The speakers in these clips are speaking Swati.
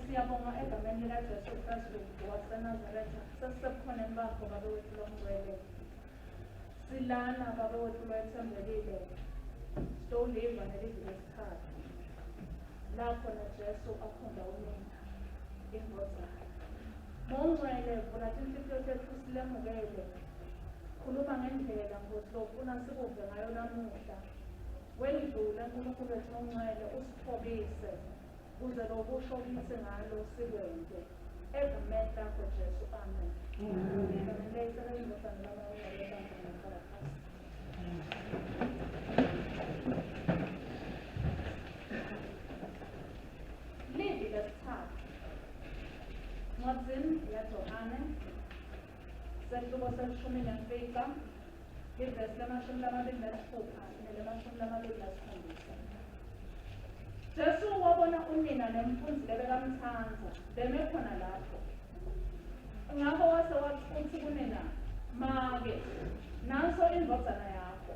siyabonga egameni likaJesu Kristu waseNazaretha. Sesisebukhoneni bakho Babe wethu longcwele. Silana Babe wethu loyethembekile. Sitowuliva nelivi lesithathu. La khona Jesu akhonda unina indvodzana. Mongcwele vula tinhlitiyo tetfu silemukele. Khuluma ngendlela Nkosi lofuna sikuve ngayo namuhla. Wendlule Nkulunkulu wethu longcwele usithobise kuze lokusho kitsi ngalo sikwente. Egameni lakho Jesu, amen. Amen. Livi lesithathu. Ncwadzini yaJohane sehluko selishumi nemfica livesi lemashumi lamabili nesitfupha nelemashumi lamabili nesikhombisa. Jesu wabona unina nemfundzi lebekamtsandza beme khona lapho. Ngako wase utsi kunina, Make, nanso indvodzana yakho.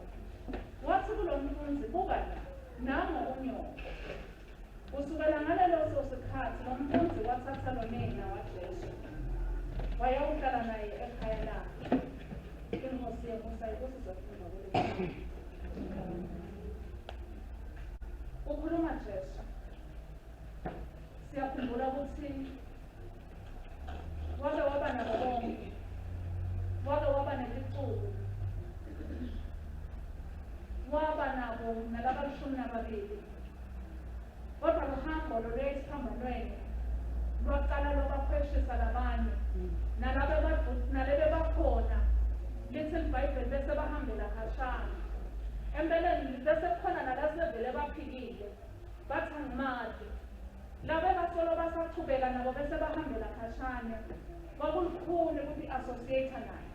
Watsi kulomfundzi, Buka la, nango unyoko. Kusukela ngaleloso sikhatsi lomfundzi watsatsa lonina waJesu wayawuhlala naye ekhaya lakhe. Inkosi yemusa ibusise kufundwa kwelivi. Ukhuluma Jesu. Siyakhumbula ukuthi wake waba nabo bonke, wake waba neticuku, waba nabo nalabalishumi nababili. Kodwa luhambo loluya esiphambanweni lwaqala lwabakhweshisa labanye nalebebakhona lithi libhayibheli bese bahambela khashana. Empeleni bese kukhona nalasevele baphikile bathi angimati. Labebasolo basachubeka nabo bese bahambela khashane kwakulukhuni ukuthi i-associate naye.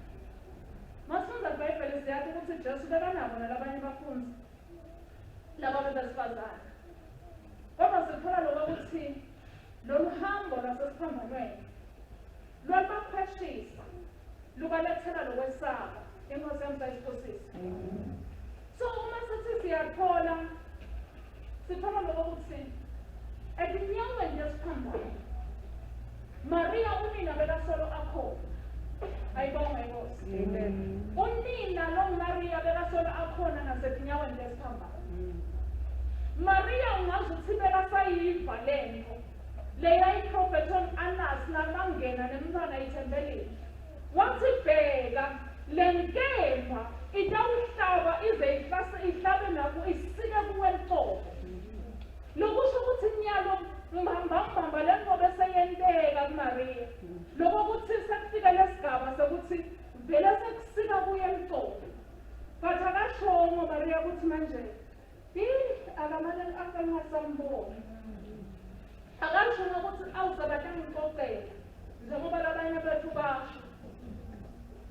Masifunda libhayibheli siyathi ukuthi Jesu bekanabo nalabanye bafundzi laba bebesifazane. Kodwa sithola lokuthi lolu hambo lwasesiphambanweni lwalubakhweshisa lubalethela lokwesaba. Inkosi yami sayisibusise. So uma sithi siyathola sithola lokuthi etinyaweni tesiphambano Maria unina bekasolo akhona. Ayibonga inkosi. Amen. Unina lo Maria bekasolo akhona nasetinyaweni tesiphambano. Maria ungazi ukuthi bekasayiva lento leyayiprofethwe ngu-Annas nakangena nemntwana ethempelini. Wathi bheka le nkemba itawuhlaba ize ihlase ihlabe naku isike kuwe lucobo. Lokusho ukuthi nyalo mbamba mbamba le nto bese yenteka kuMaria. Lokho kuthi sekufika lesigaba sekuthi vele sekusika kuye lucobo. But akashongo Maria ukuthi manje ih akamane akangasamboni. Akasho nokuthi awusabahle ngixoxela njengoba labanye bethu basho.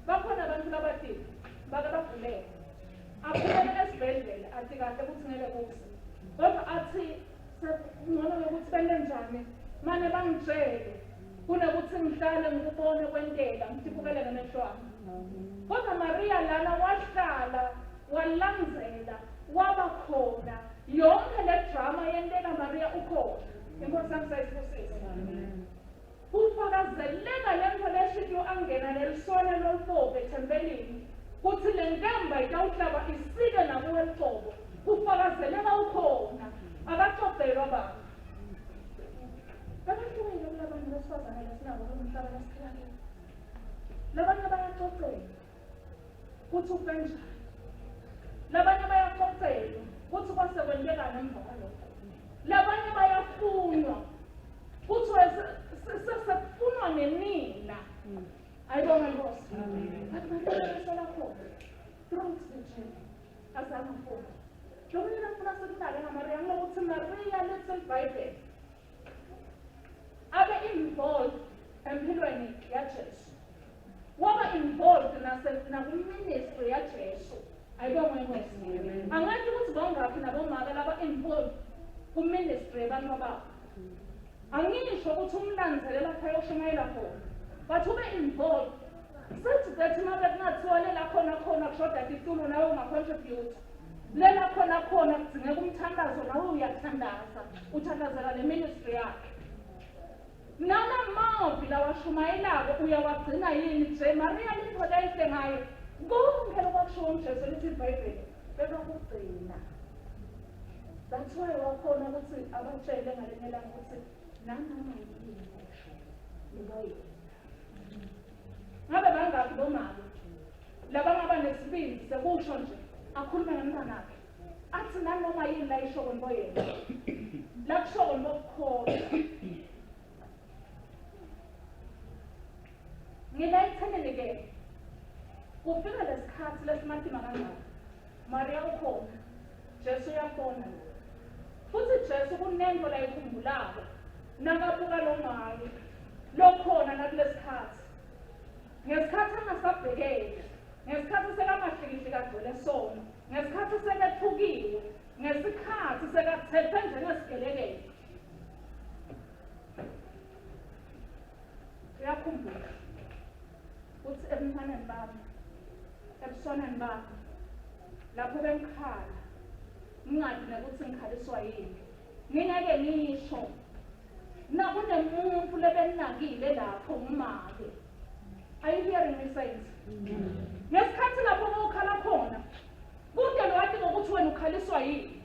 Bakhona abantu labathi bake bagulele. Aphumele esibhedlela athi kahle ukuthi ngeke kuse. Kodwa athi ngcono ukuthi bente njani mane bangitshele kunokuthi ngihlale ngikubone kwenteka ngitibukele ngemehlo ami. Kodwa Maria lana wahlala walandzela waba khona yonke le drama yenteka Maria ukhona. Inkosi yami sayisibusise. Kufakazeleka lentfo leshito angena leliswane lolubovu ethempelini kutsi le nkemba itawuhlaba isike nakuwe lucobo. Kufakazeleka ukhona akacobhelwa baba. Babahlukile kulabantu besifazane lesinabo kulomhlaba lesiphila kiwo. Labanye bayacocela kutsi ufe njani. Labanye bayacocela kutsi kwase kwentekani emva kwalokho. Labanye bayafunwa kuthiwe sekufunwa nenina. Ayibonga inkosi. Bathi bahlala khona throughout the journey. Azange afune. Lokunye lengifuna sikunake ngaMariya ngulokuthi Mariya lithi liBhayibheli abe involved empilweni yaJesu. Waba involved nakuministry yaJesu. Ayibongwe inkosi. Angathi ukuthi bongakhi nabomake laba involved kuministry yabantu babo. Angisho ukuthi umlandzele lapha ayoshumayela khona. But ube involved. Sithi that uma bekungathiwa lela khona khona kushoda titulo nawe ungacontribute. Lela khona khona kudingeka umthandazo nawe uyathandaza. Uthandazela le ministry yakhe. Nalamavi lawashumayelako uyawagcina yini nje? Mariya lintfo lenhle ngaye konke lokwakushiwo nguJesu lithi iBhayibheli bekakugcina. That's why wakhona ukuthi abatshele ngalinye ilanga ukuthi nanoma yini esho niboyena. Ngabe bangaki bomama labangaba nesibindi sekusho nje akhulume ngemntwanakhe athi nanoma yini layishoko niboyena lakushoko nibokukholwa. Ngila ekuthenini ke kufika lesikhathi lesimatima kangaka Maria ukhona Jesu uyakubona lokho futhi Jesu kunento layikhumbulako nakabuka lo make lokhona nakulesikhathi ngesikhathi angasabhekeki ngesikhathi sekamahlikihliki agcwele sono ngesikhathi sekethukiwe ngesikhathi sekathethe njengesigelekele uyakhumbula ukuthi ebumfaneni bami ebuswaneni bami lapho bengikhala ngingadi nekuthi ngikhaliswa yini ngingeke ngisho nakunemuntu lebenakile lapho ngumake. Are you hearing me saints? Ngesikhathi lapho bowukhala khona kude lowati ngokuthi wena ukhaliswa yini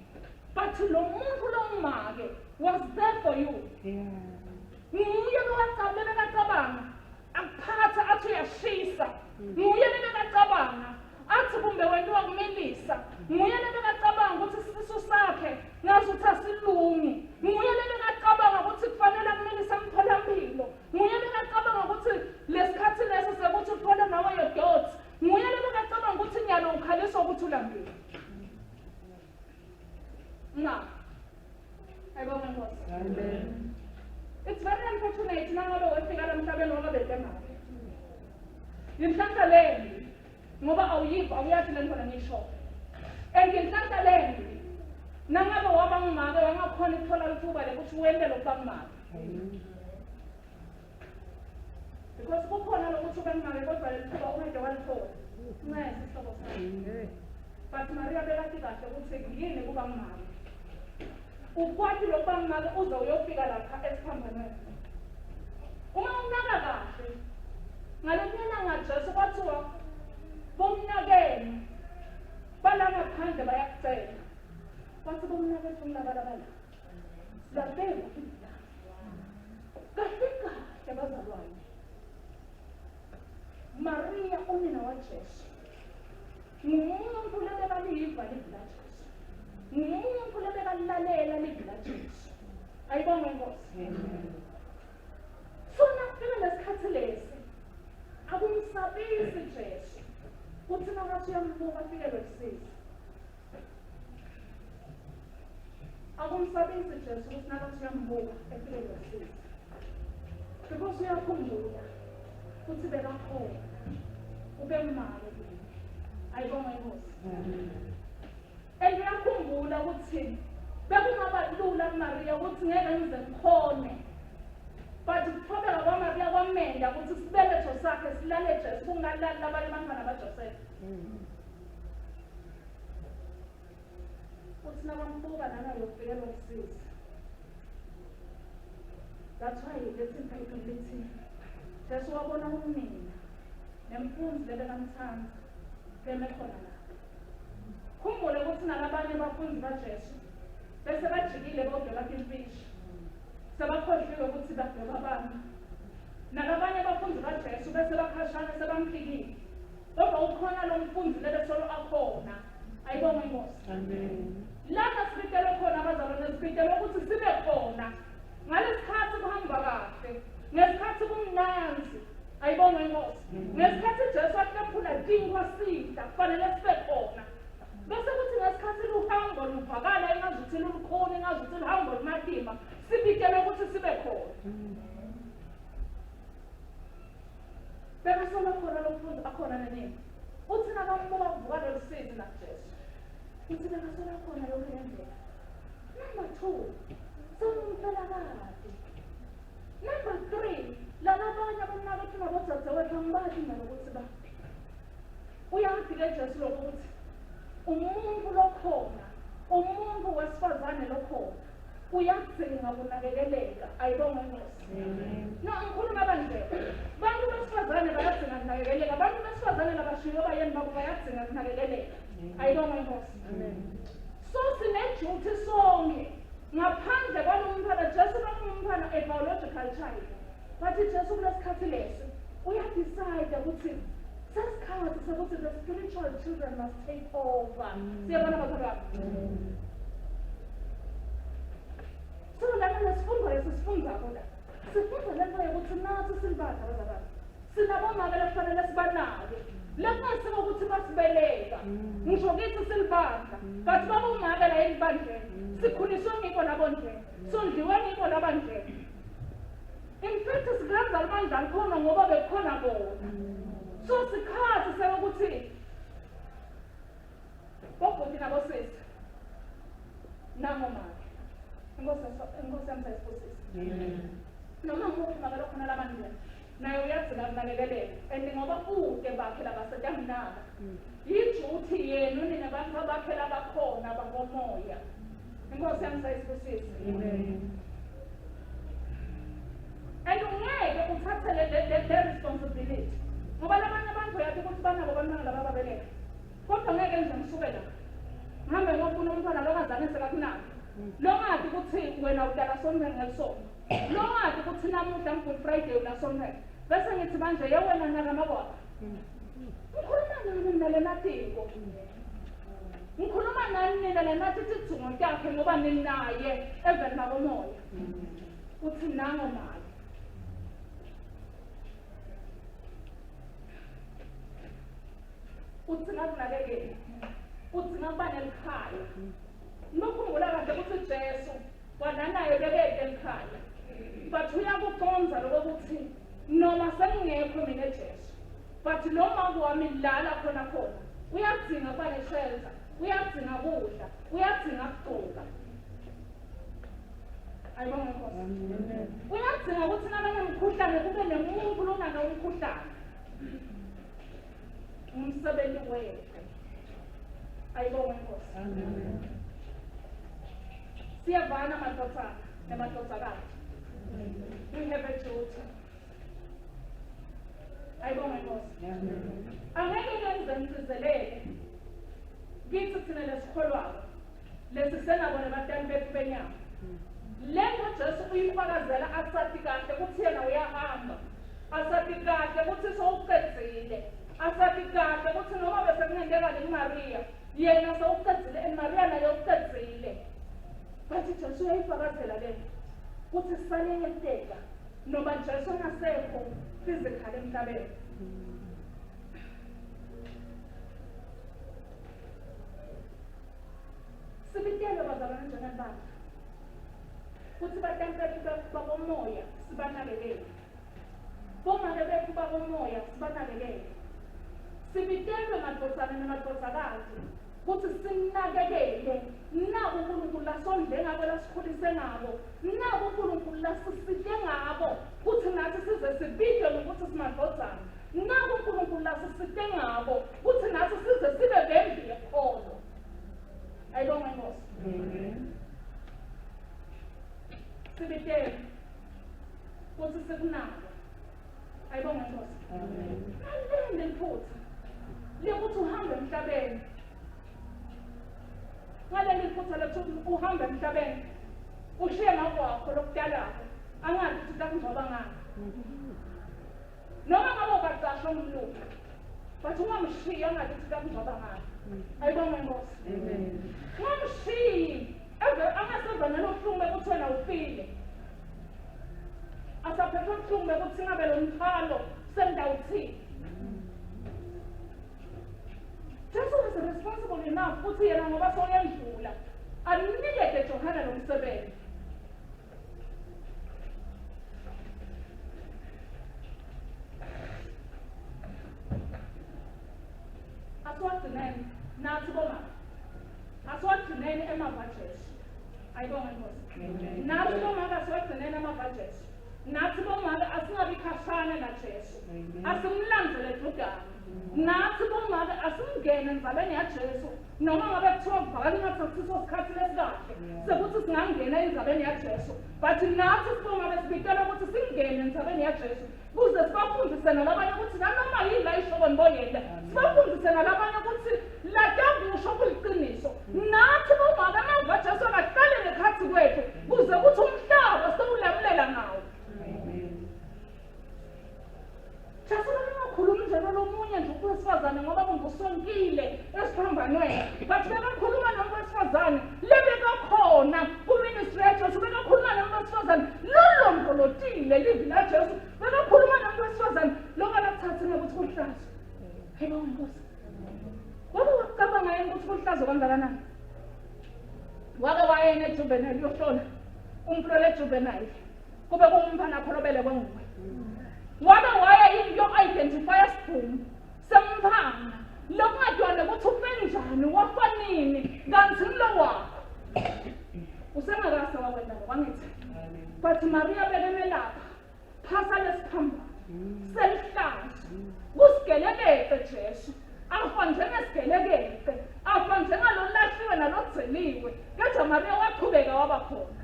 but lo muntu longumake was there for you. Nguye lowacabule bekacabanga akuphatha athi uyashisa. Nguye lebekacabanga athi kumbe wena wakumilisa. Nguye lebekacabanga ukuthi isisu sakhe ngazuthi asilungi. Nguye lebekacabanga ukuthi kufanele akumilise emtholampilo. Nguye lebekacabanga ukuthi lesikhathi lesi sekuthi uthole nawe your dots. Nguye lebekacabanga ukuthi nyalo ukhaliswa ukuthi ulambile. Na. Ayibonge Nkosi. Amen. It's very unfortunate nangabe wefika la mhlabeni wangabede make. Yinhlanhla lembi ngoba awuyiva awuyathi le nto lengisho. And yinhlanhla lembi nangabe waba ngumake wangakhona ukuthola lithuba lekuthi wente lokuba ngumake. Because kukhona lokuthi ube ngumake kodwa lelithuba ungeke walithola. Ncese sihlobo sami. But Maria bekati kahle ukuthi yini kuba ngumake. Ukwati lokuba ngumake uze uyofika lapha esiphambanweni. Uma unaka kahle ngalelinye ilanga Jesu kwathiwa bomnakenu bala ngaphandle bayakucela. Wathi bomnakethu ngilaba laba la. Labeka la. Kahle kahle bazalwane. Maria unina waJesu ngumuntu lebekaliva livi laJesu. Ngumuntu lebekalilalela livi laJesu. Ayibongwe Nkosi. So nakufika lesikhathi lesi akumsabisi Jesu kuthi nakathi uyambuka afikelwe lusizi. Akumsabisi Jesu ukuthi nakathi uyambuka efikelwe lusizi. Because uyakhumbula ukuthi bekakhona ubemake kimi. Ayibongwe Inkosi. And uyakhumbula ukuthi bekungaba lula kuMaria ukuthi ngeke ngize ngikhone. But ukuthobeka kwaMaria kwamenda ukuthi isibeletho sakhe silale Jesu kungalali labanye abantwana baJosefa. Uthi nabambuka nanayo ufikelwa lusizi. That's why lethi iBhayibheli lithi Jesu wabona unina nemfundzi lebekamthanda beme khona lapho. Khumbule ukuthi nalabanye abafundi baJesu bese bajikile bodweba timfishi. Sebakhohliwe ukuthi badweba abantu. Nalabanye abafundi baJesu bese bakhashana sebamphikile. Kodwa ukhona lo mfundi lebesolo akhona. Ayibongwe Inkosi. Amen. Lana sibitelwe khona abazalwane sibitelwe ukuthi sibe khona ngalesikhathi kuhamba kahle ngesikhathi kumnanzi ayibongwe Inkosi. Ngesikhathi Jesu ahlephula tinkwa sidla kufanele sibe khona. Bese kuthi ngesikhathi luhambo luvakala engazuthi lulukhuni engazuthi luhambo lumatima sibitelwe ukuthi sibe khona. Bekasolo khona lo mfundi akhona nenini. Uthi nakambuka kuvuka lolu sizi nakuJesu. Uthi bekasolo khona yonke le ndlela. Number 2, sewumfelakati. Number 3, lalabanye abomnakethu nabodzadzewethu angibati mina ukuthi baphi. Uyazi-ke Jesu lokho ukuthi umuntu lokhona, umuntu wesifazane lokhona uyadzinga Bayadzinga kunakekeleka. Ayibongwe Inkosi. No, ngikhuluma kanje. Bantu besifazane bayadzinga kunakekeleka. Bantu besifazane labashiywe bayeni babo bayadzinga kunakekeleka. Ayibongwe Inkosi. So sine-duty sonke ngaphandle kwalomntwana. Jesu bekungumntwana, a biological child. But Jesu kulesikhathi lesi uyadecide ukuthi sesikhathi sekuthi the spiritual children must take over. Siyabona bazalwane. So lana lesifundo lesi sifundzako la, sifunda lento yokuthi nathi silibandla bazalwane sinabomake lekufanele sibanake, lekungasiko ukuthi basibeleka. Ngisho kithi silibandla, but babomake la elibandleni sikhuliswe ngiko labo nje, sondliwe ngiko laba nje. In fact, sikhanza libandla likhona ngoba bekukhona bona. So sikhathi sekuthi bobhuti nabosisi nangomake, inkosi yami sayisibusisa. Noma ngimuphi make lokhona labandleni naye uyadzinga kunakekeleka, and ngoba ude bakhe labasetanginaka yijuthi yenu nina bantu abakhe labakhona bakomoya. Inkosi yami sayisibusisa. And ungeke uthathe le responsibility ngoba labanye abantu uyathi ukuthi banabo abantwana laba babeleka, kodwa ngeke nje ngisuke la ngihambe ngiyofuna umntwana lokazange sekakunaka, longati ukuthi wena udala sontweni ngelisonto, longati ukuthi namuhla Good Friday ulasontweni, bese ngithi manje ye wena naka makwakho. Ngikhuluma nani mina lenatiko? Ngikhuluma nani nina lenathi tidzingo takhe ngoba ninaye eveni lakomoya? Uthi nango mali udzinga kunakekela, udzinga kuba nelikhaya. Nokhumbula kahle ukuthi Jesu kwananaye bekede elikhaya, but uyakucondza lokokuthi noma sengingekho mina Jesu, but lo make wami lala khona khona uyadzinga kuba neshelter, uyadzinga kudla, uyadzinga kugcoka. Ayibonge Nkosi. Uyadzinga ukuthi nabanemkhuhlane kube nemuntu lonana umkhuhlane. Umsebenzi wethu. Ayibonge Nkosi. Siyavana madvodzana nemadvodzakati. We have a duty. Ayibonge Nkosi. Angeke ngize ngigcizelele kithi thina lesikholwako lesisenabo nebatali bethu benyama. Lento Jesu uyifakazela asathi kahle ukuthi yena uyahamba, asathi kahle ukuthi sowucedzile, asathi kahle ukuthi noma bese kungenteka kuMaria, yena sewucedzile and Maria naye ucedzile. But Jesu uyayifakazela lento ukuthi saleyenteka noma Jesu angasekho physical emhlabeni. Sibitelwe bazalwane njengebandla kutsi batali betfu bakomoya sibanakekele, bomake betfu bakomoya sibanakekele. Sibitelwe madvodzana nemadvodzakati kutsi sinakekele naku uNkulunkulu lasondle ngako, lasikhulise ngako, naku uNkulunkulu lasisite ngako kutsi natsi size sibitwe ngekutsi simadvodzana, naku uNkulunkulu lasisite ngako kutsi natsi size sibe bendlu yekholo. Ayibonge Nkosi. Sibitelwe kutsi sikunake. Ayibonge Nkosi. Nalende liphutha lekuthi uhambe emhlabeni, ngaleli liphutha lekuthi uhambe emhlabeni ushiye ngakwakho lokudalako angazi ukuthi utakungcwaba ngani, noma ngabe ukacashwa ngumlungu, but ungamshiyi angazi ukuthi utakungcwaba ngani. Ayibonge Nkosi. Ungamshiyi angaseva nalobuhlungu bekuthi wena ufile, asaphethwe ubuhlungu bekuthi ngabe lo mthwalo sengidawuthini. Jesu was responsible enough futhi yena ngoba soyendlula anikete Johana lo msebenzi. Asiwagcineni nathi bomama, asiwagcineni emava Jesu. Ayibonge Nkosi. Nathi bomama asiwagcineni amava Jesu. Nathi bomake asingabi khashane naJesu. Asimlandzele dudane. Nathi bomake asingene endzabeni yaJesu noma ngabe kuthiwa kuvakala ingathi akusiso sikhathi lesikahle sekuthi singangena endzabeni yaJesu. But nathi sibongabe sibitelwa ukuthi singene endzabeni yaJesu kuze sibafundise nalabanye ukuthi nanoma yini la ishoko niboyenda sibafundise nalabanye ukuthi latakusho kuliqiniso. Nathi bomake amava Jesu akahlale ngekhathi kwethu kuze kuthi umhlaba sewulamulela ngawo. Jesu bekangakhulumi nje lolomunye nje wesifazane ngoba kungusonkile esiphambanweni but bekakhuluma nomuntu wesifazane lebekakhona kuministry yaJesu, bekakhuluma nomuntu wesifazane lolondolotile livi laJesu, bekakhuluma nomuntu wesifazane longalakuthathi ngekuthi kuhlazo. Hayibo Nkosi, wake wakucabanga yini ukuthi kuhlazo kangakanani? Wake wayena ejuvenile uyohlola umfula lejuvenile kube kungumfana akho lobelekwe nguwe. Wake waya yini kuyo-identifya sidumbu semfana lokungadwane ukuthi ufe njani wafa nini kanti ngilo wakho usengakase wakwenda lokwangithi. But Maria bekemelapha phasa lesiphambano selihlazo kusigelekece Jesu afa njengesigelekece afa njengalolahliwe nalodzeliwe kodwa Maria waqhubeka waba khona.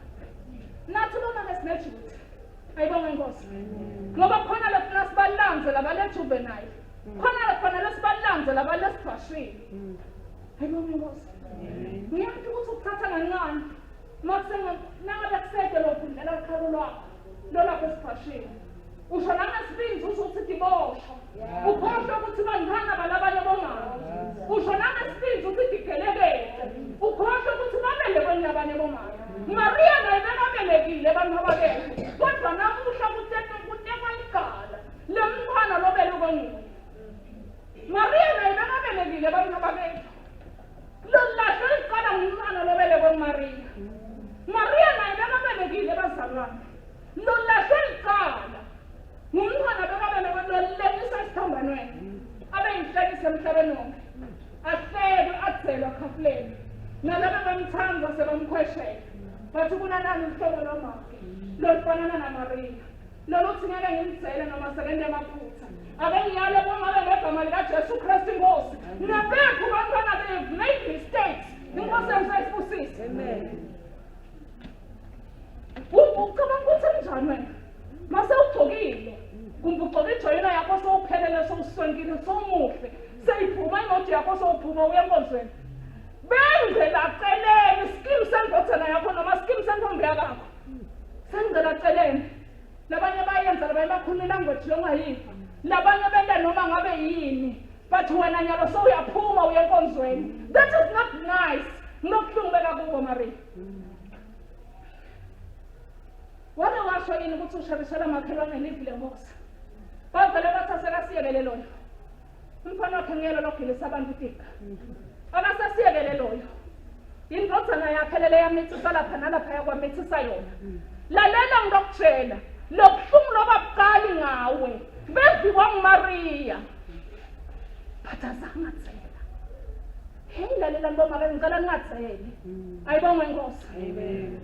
Nathi lona-ke sinejuthi ayibonge Nkosi ngoba khona lefuna sibalanze labale-juvenile khona kufanele sibalanze labalesibhashile. Ayibonge Nkosi. Ngiyathi ukuthi ukuthatha kancane nangabe kusede lokhu ndlela lukhalo lwakho lolapho esibhashile usho nangesibindi usho ukuthi diboshwa ukhohlwe ukuthi bantwana balabanye bomama usho nangesibindi ukuthi digelekele ukhohlwe ukuthi babelekweni labanye bomama. Maria naye bekabelekile abantu ababethu kodwa namuhla kutekwa icala lemntwana lobelekwe nguye. Maria naye bekabelekile abantu ababethu lolahlwe licala ngumntwana lobelekwe nguMaria. Maria naye bekabelekile bazalwane lolahlwe licala ngumntwana bekabelekwe lolekisa esiphambanweni abe yinhlekisa emhlabeni wonke ahlekwe adzelwe akhafulelwe nalaba bamthanda sebamkhweshela bathi kunanani uhlobo lomake lolufanana naMaria loluthi ngeke ngimdzele noma sekente emaphutha. Ake ngiyale bongabe ngegama likaJesu Kristu inkosi nabethu bantwana they've made mistakes. Inkosi yami sayisibusise. Ucabanga ukuthi kunjani wena mase ugcokile kumbe ugcoke ijoyina yakho sowuphelele sowuswenkile sowumuhle seyiphuma imoto yakho sowuphuma uya enkonzweni benzela celeni skimu sendodana yakho noma skimu sentombi yakakho senzela celeni. Labanye bayenza labanye bakhuluma ilanguage longayiva labanye benta noma ngabe yini but wena nyalo sowuyaphuma uya enkonzweni. That is not nice. Nginobuhlungu beka kubo Maria. Wake washo yini ukuthi ushabishela makhelwane livi lenkosi? Bavele bathi asekasiyekele loyo umfana wakhe ngiyelo logilisa abantu itika akasasiyekele loyo indodana yakhe lele yamithisa lapha nalapha yakwamithisa yona. Lalela ngilokutshela lobuhlungu loba buqali ngawe bevikwa nguMaria but azange athela. Hey lalela nibomake ngicela ningatheli. Ayibongwe Nkosi.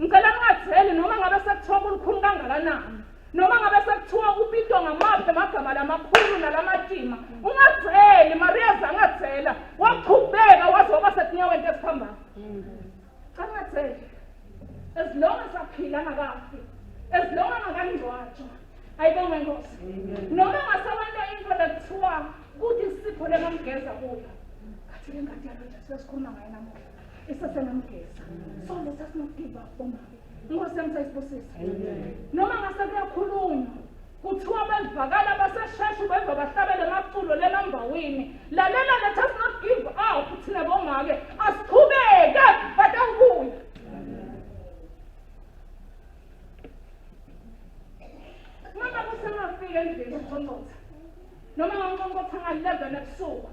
Ngicela ningatheli noma ngabe sekuthiwa kulukhuni kangakanani noma ngabe sekuthiwa ubitwa ngamaphi amagama lamakhulu nalamatima ungatheli. Maria zangathela waqhubeka waze waba setinyaweni esiphambano. Cha ningatheli as long as aphila angakafi as long angakangcwatshwa. Ayibongwe Nkosi. Noma ngasewento into lekuthiwa kuthi isipho lengamgeza kuyo kathi le ngadi yalo Jesu esikhuluma ngayo namuhla isesenamgeza. So let us not give up bomake. Inkosi yami sayisibusisa. Noma ngase kuyakhulunywa kuthiwa bevakala basesheshe beva bahlabele emaculo lenambawini. Lalela let us not give up thina bomake asiqhubeke batawubuya. Mama kusengafika endlini uqongqotha noma nganqongqotha nga-11 ebusuku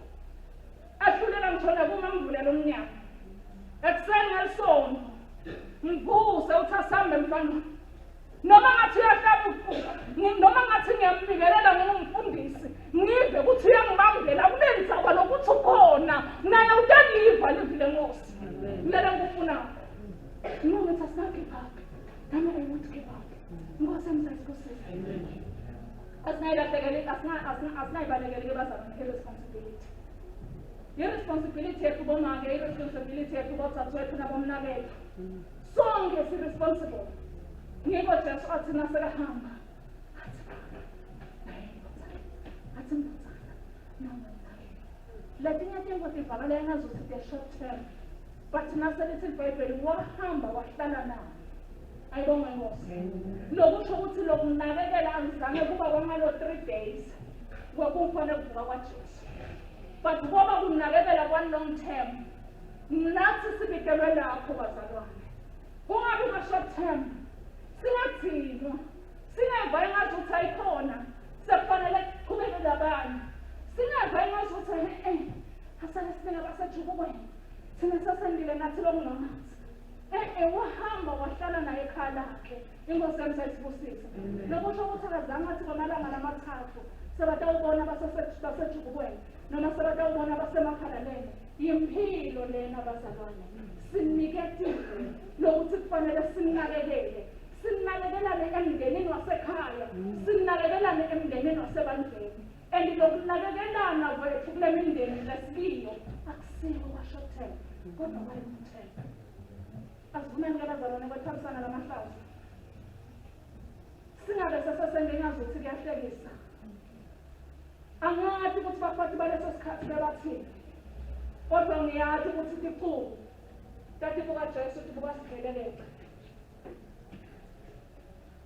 ahlulela ngishona kuma ngivulela umnyango ekuseni ngelisonto ngivuse uthi asambe mfana noma ngathi uyahlaba noma ngathi ngiyambingelela ngingumfundisi ngive ukuthi uyangibambela kule ndzaba lokuthi ukhona naye utaliva livi lenkosi lele ngikufunako. No, let us not give up. Nami I won't give up. Inkosi emsayisikusisa. Asingayilahlekeli, asingayibalekeli ke bazalwane i-responsibility. I-responsibility yethu bomake, i-responsibility yethu bodzadzewethu nabomnakethu. Sonke si-responsible. Ngiko Jesu athi nasekahamba, athi baba, naye indvodzana, athi ndvodzana, nawe mnakethu. Letinye tintfo tivakala engazuthi te-short term, but naselithi iBhayibheli wahamba wahlala naye. Ayibongwe Nkosi. Lokusho ukuthi lokunakekela akuzange kuba kwangalo 3 days kwekufa nekuvuka kwaJesu. But kwaba kunakekela kwa long term. Nathi sibitelwe lapho bazalwane. Kungabi kwa short term. Singadzinwa. Singeva engazuthi ayikhona. Sekufanele kuqhubeke labanye. Singeva engazuthi eh asale sibeke basejubukweni. Thina sasendile nathi lokungamanzi. E-e wahamba wahlala naye ekhaya lakhe. Inkosi yami sayisibusisa. Lokusho ukuthi akazange athi kwamalanga lamathathu sebatawubona basejubukweni noma sebatawubona basemakhalaleni. Yimphilo lena bazalwane. Siniketiwe lokuthi kufanele sinakekele. Sinakekelane emndenini wasekhaya, sinakekelane emndenini wasebandleni. And lokunakekelana kwethu kule mindeni lesikiyo akusiko kwa-short term kodwa kwa-long term. Asivumeni ke bazalwane kwethwalisana lamahlazo. Singabe sesesente ngazuthi kuyahlekisa. Angathi ukuthi bafati baleso sikhathi bebathini. Kodwa ngiyathi ukuthi ticuku tatibuka Jesu tibuka sighelelece.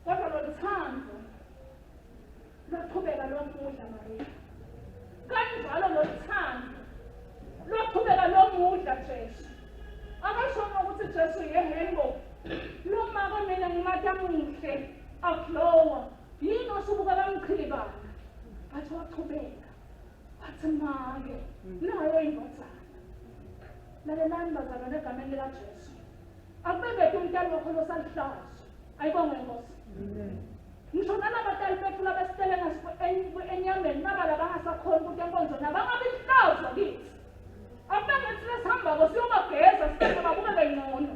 Kodwa loluthando lwaqhubeka lwamudla Maria. Kanjalo loluthando lwaqhubeka lwamudla Jesu. Akashongo ukuthi Jesu yehembo. Lo mama mina ngimata muhle aglowa. Yini osubuka bamchilibana. But waqhubeka. Wathi make nayo indvodzana. Lalelani bazalwane egameni likaJesu. Akube bete umntali wakho losalihlazo. Ayibongwe Nkosi. Ngisho nalabatali bethu labesitele enyameni naba labangasakhoni ukuthi enkonzo nabangabi lihlazo kithi. Akube ngithi lesihambako siyobageza sibenze babukeke ngcono.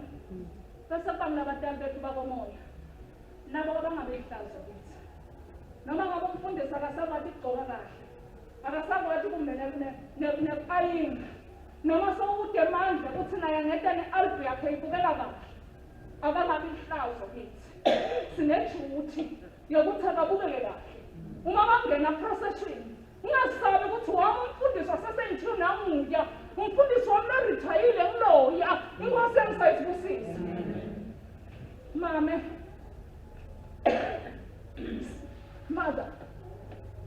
Bese kuba ngulabatali bethu bakomoya. Nabo abangabi lihlazo kithi. Noma ngabe umfundisi akasakwati ukugcoka kahle. Akasakwati kumbe nekuayina. Noma sewude mandla uthi naye ngeta ne-album yakhe ibukeka kahle. Akangabi lihlazo kithi. Sinejuthi yokuthi akabukeke kahle. Uma bangena procession, ungasabi ukuthi wami umfundisi wasesenthiwe namuya, umfundisi wami lorithayile ngiloya, inkosi yangisayisibusise. Mame, mother,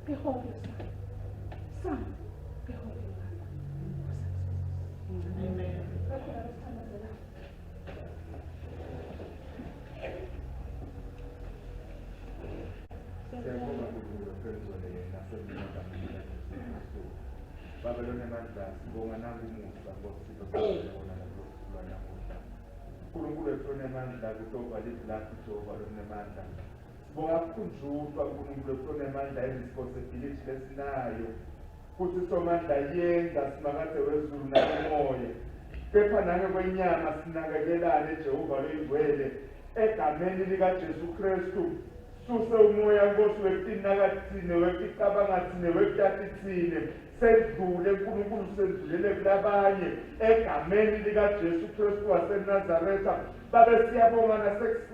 behold your son. Son, behold your mother. Amen. Siyabonga Nkulunkulu phezulu yena semina likaJesu Kristu. Baba lonemandla sibonga nangu umusa Nkosi losabele wona nalosuku lwanamuhla. Nkulunkulu wethu onemandla kutova livi lakho Jehova lonemandla. Sibonga kukhunjutwa Nkulunkulu wethu onemandla i-responsibility lesinayo kuthi somandla yenza simakade wezulu nakumoya. Kepha nangekwenyama sinakekelane Jehova loyingcwele egameni likaJesu Kristu. Suse umoya Nkosi wekutinaka tsine wekuticabanga tsine wekutati tsine sendlule uNkulunkulu sendlulele kulabanye egameni likaJesu Kristu waseNazaretha. Babe siyabonga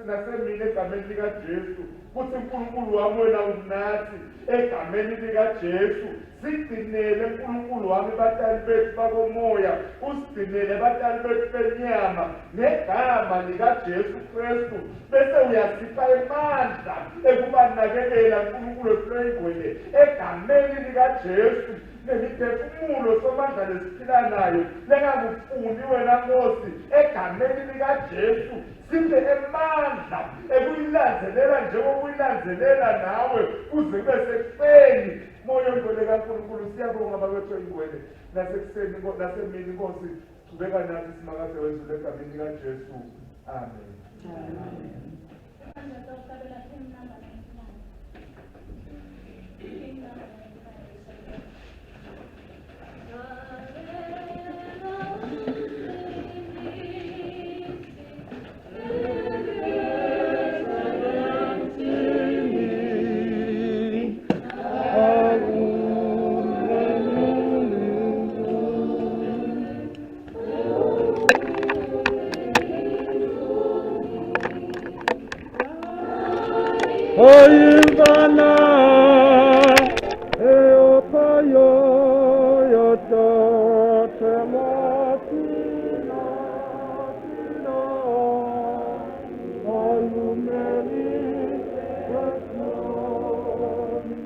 nasemini egameni likaJesu kuthi uNkulunkulu wami wena unathi egameni likaJesu. Sigcinele uNkulunkulu wami batali bethu bakomoya, usigcinele batali bethu benyama ngegama likaJesu Kristu, bese uyasipha emandla ekubanakekela uNkulunkulu wethu oyingcwele egameni likaJesu. Nemiphefumulo somandla lesiphila nayo lengakufuni wena Nkosi egameni likaJesu, siphe emandla ekuyilandzelela njengoba uyilandzelela nawe kuze kube sekufeni. Moya ongcwele kaNkulunkulu siyabonga bakwethu oyingcwele nasekuseni nasemini Nkosi chubeka nathi simakade wezulu egameni likaJesu. Amen. Manje sawuhlabela hymn number 99. Hymn number 99. Oyimvana eyophayo yohlatshela thina thina ayumeli wesoni.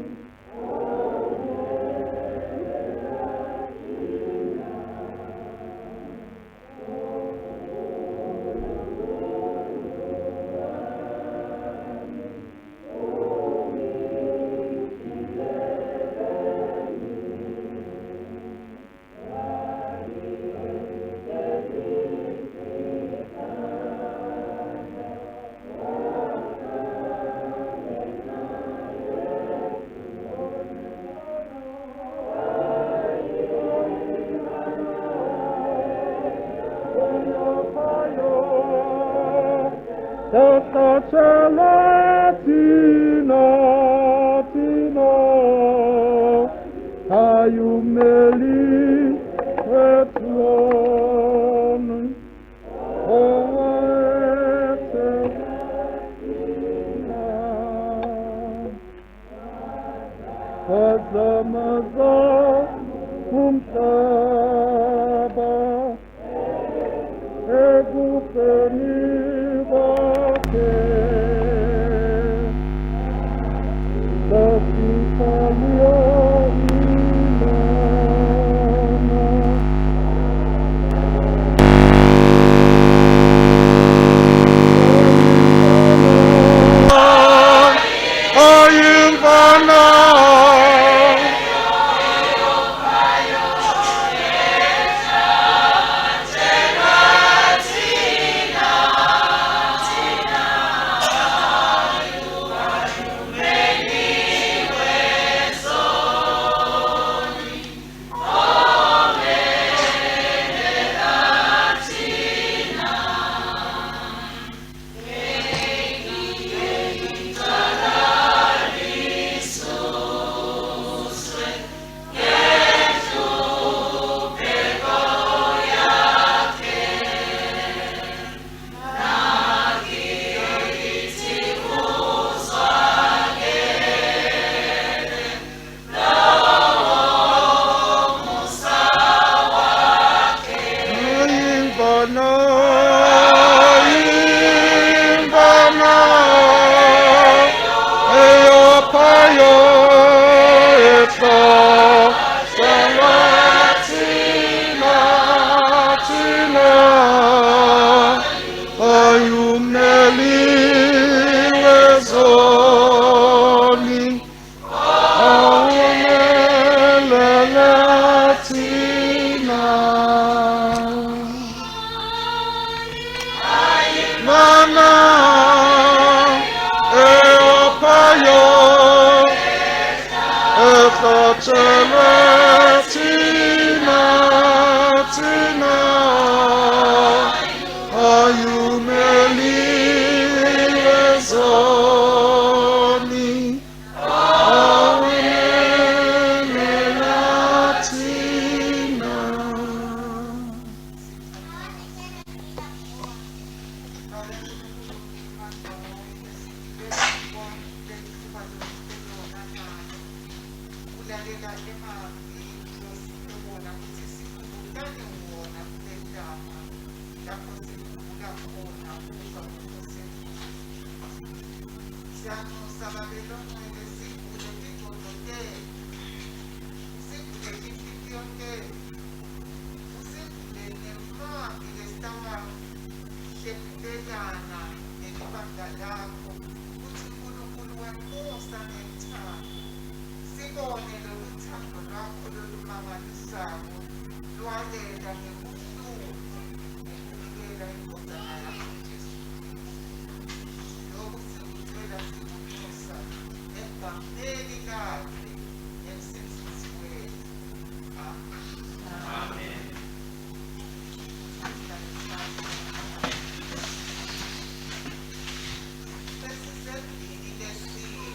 Yohlatshela thina thina ayumeli wethu Wazamaza umhlaba ekufeni kwakhe sasiphalwa imana. Ayimvana Ayimvana ayimvana eyophayo ehlatshela thina thina ayumeli wezoni awumelele thina. Mana eyophayo ehlatshela thina thina ayumeli wezoni awumelela thina. Kulalela emavi losiphe wona kutsi sikhumbulane wona kulelilanga lapho sikhumbula khona kufa kweNkosi yethu Jesu Kristu. Siyanxusa Babe Longcwele sivule tingcondvo tetfu, sivule tinhlitiyo tetfu, usivule nemavi lesitawahlephulelana nelibandla lakho kutsi Nkulunkulu wemusa neluthando sibone loluthando lwakho lolumangalisako lwalela ngebuhlungu ngekunikela indvodzana yakho Jesu Kristu. Lokhu sikucela sikunxusa egameni lakhe nemsindzisi wetfu. Amen. Amen. Sesiseviki lesine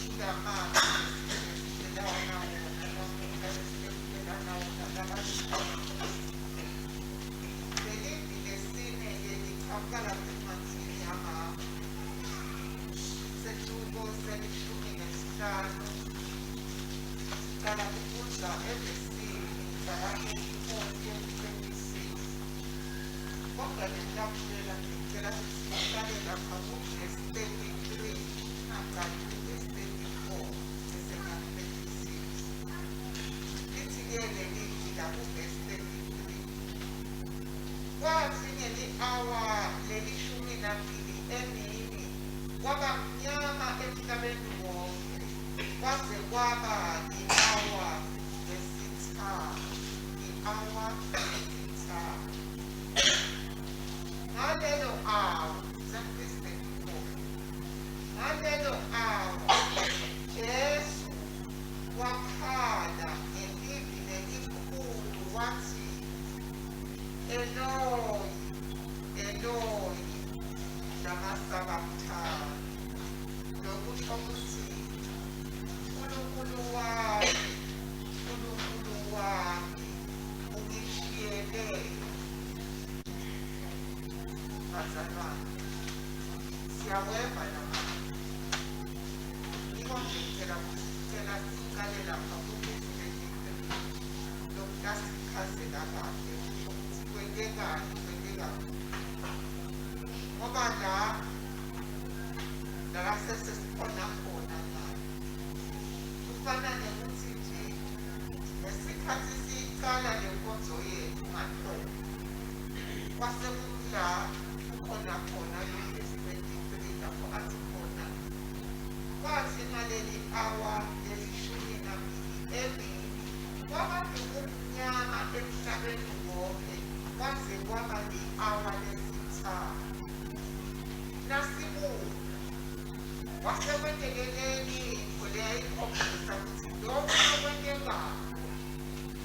kulamavi lesihlephulelana wona namuhla lesihlephulelana wona labasikhombisa. Lelivi lesine-ke lichamuka lapha encwadzini yaMakho. Selishumi nesihlanu, siqala kufundza evesini laka-34 kuya ku-36, kodwa lentabulela ngicela siqale lapha kuvesi 33, singaqali kuvesi 34 bese nga-36. Lithi-ke lelivi lakuvesi 33: "Kwathi ngeli-awa lelishumi nambili emini kwaba mnyama emhlabeni wonke kwaze kwaba li-awa lesithathu, i-awa lesithathu. Ngalelo awa," sengivesi 34, "ngalelo awa Jesu wakhala ngelivi lelikhulu wathi, 'Eloi, Eloi, lama sabachthani?' Lokusho ukuthi, Nkulunkulu wami, Nkulunkulu wami, ungishiyeleni?" Bazalwane, siyaweva lamazwi. Yiko nje ngicela ukuthi sicela siqale lapha kuvesi 33, lokutasichazela kahle kusho ukuthi kwentekani, kwenteka ngoba la la sesesikhona khona nayo kufana nekuthi nje ngesikhathi siyiqala le nkonzo yethu nga-12 kwase kula kukhona khona lo vesi 23 lapho athi khona, "Kwathi ngaleli awa lelishumi nambili emini kwaba kumnyama emhlabeni wonke kwaze kwaba li-awa lesithathu." Nasibuka kwase kwentekeleni intfo leyayikhombisa ukuthi lokhu lokwentekako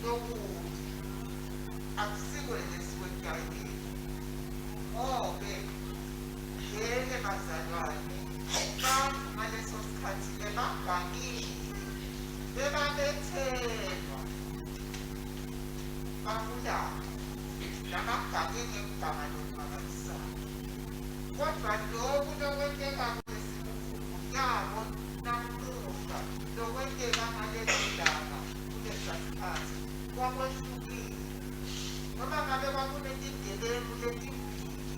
lokuthi akusiko lesikwejwayele, ngobe vele bazalwane, bantfu ngaleso sikhathi bebagangile, bebabethelwa, babulawa labagange ngemgama lomangalisayo. Kodwa lokhu lokwentekako lesikukhumbulako namuhla, lokwenteka ngalelo langa kulesa sikhathi kwakwehlukile. Noma ngabe kwakunetigebengu letimbili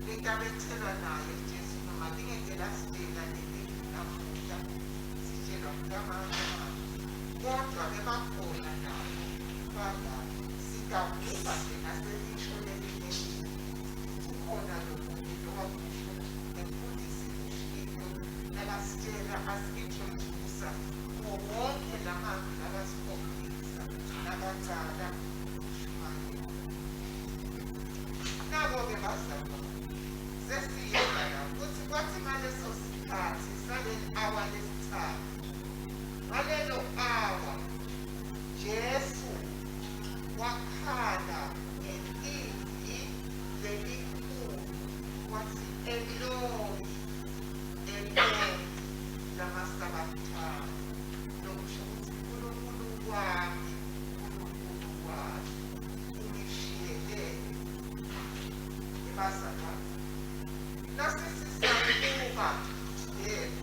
letabethelwa naye Jesu, noma lingeke lasitshela lelivi namuhla, sitshelwa kulamanye amazwi, kodwa bebakhona nabo bala. Sitakuva nje naselisho lelinye livi, kukhona lokunye lokwakusho nemfundisi ushilo nakasitshela asi-introduce kuwo wonke lamavi lakasikhombisa nakacala ukushumayela. Nabo-ke bazalwane, sesiyeva la kutsi kwathi ngaleso sikhathi saleli awa lesithathu, ngalelo awa Jesu wakhala ngelivi lelikhulu wathi, "Eloi, Eloi, lama sabachthani?" Lokusho ukuthi, Nkulunkulu wami, Nkulunkulu wami, ungishiyeleni? Ebazalwane, nasesisabuka yebo,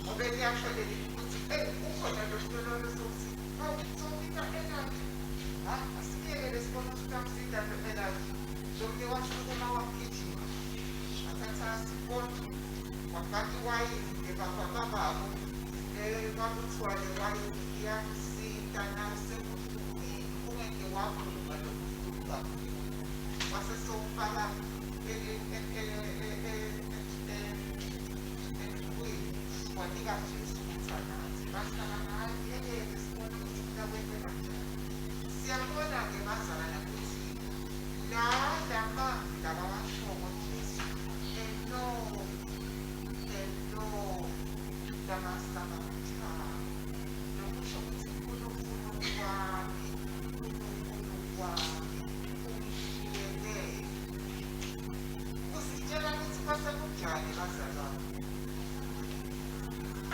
ngobe liyasho leli ukuthi eyi, ukhona lo hlololo sokuthi hawu, sowubika Elijah. Hayi, asikuyekele sibone ukuthi utamsita lo Elijah. Lomunye wasukuma wagijima, wathatha sipontshi, wafaka iwayini lebababababo, kwakuthiwa le wayini iyakusita nawusebuhlungwini, ungeke wakuva lobuhlungu kakhulu. Wase sowufaka enthukwini, wanika Jesu ukuthi anathe. Bahlala, hayi, yekele sibone ukuthi kutakwenteka njani. Siyabona-ke bazalwane ukuthi la lamavi labawashoko Jesu, "Eloi, Eloi, lama sabachthani?" Lokusho ukuthi, Nkulunkulu wami, Nkulunkulu wami, ungishiyeleni? Kusitshela ukuthi kwasekunjani bazalwane,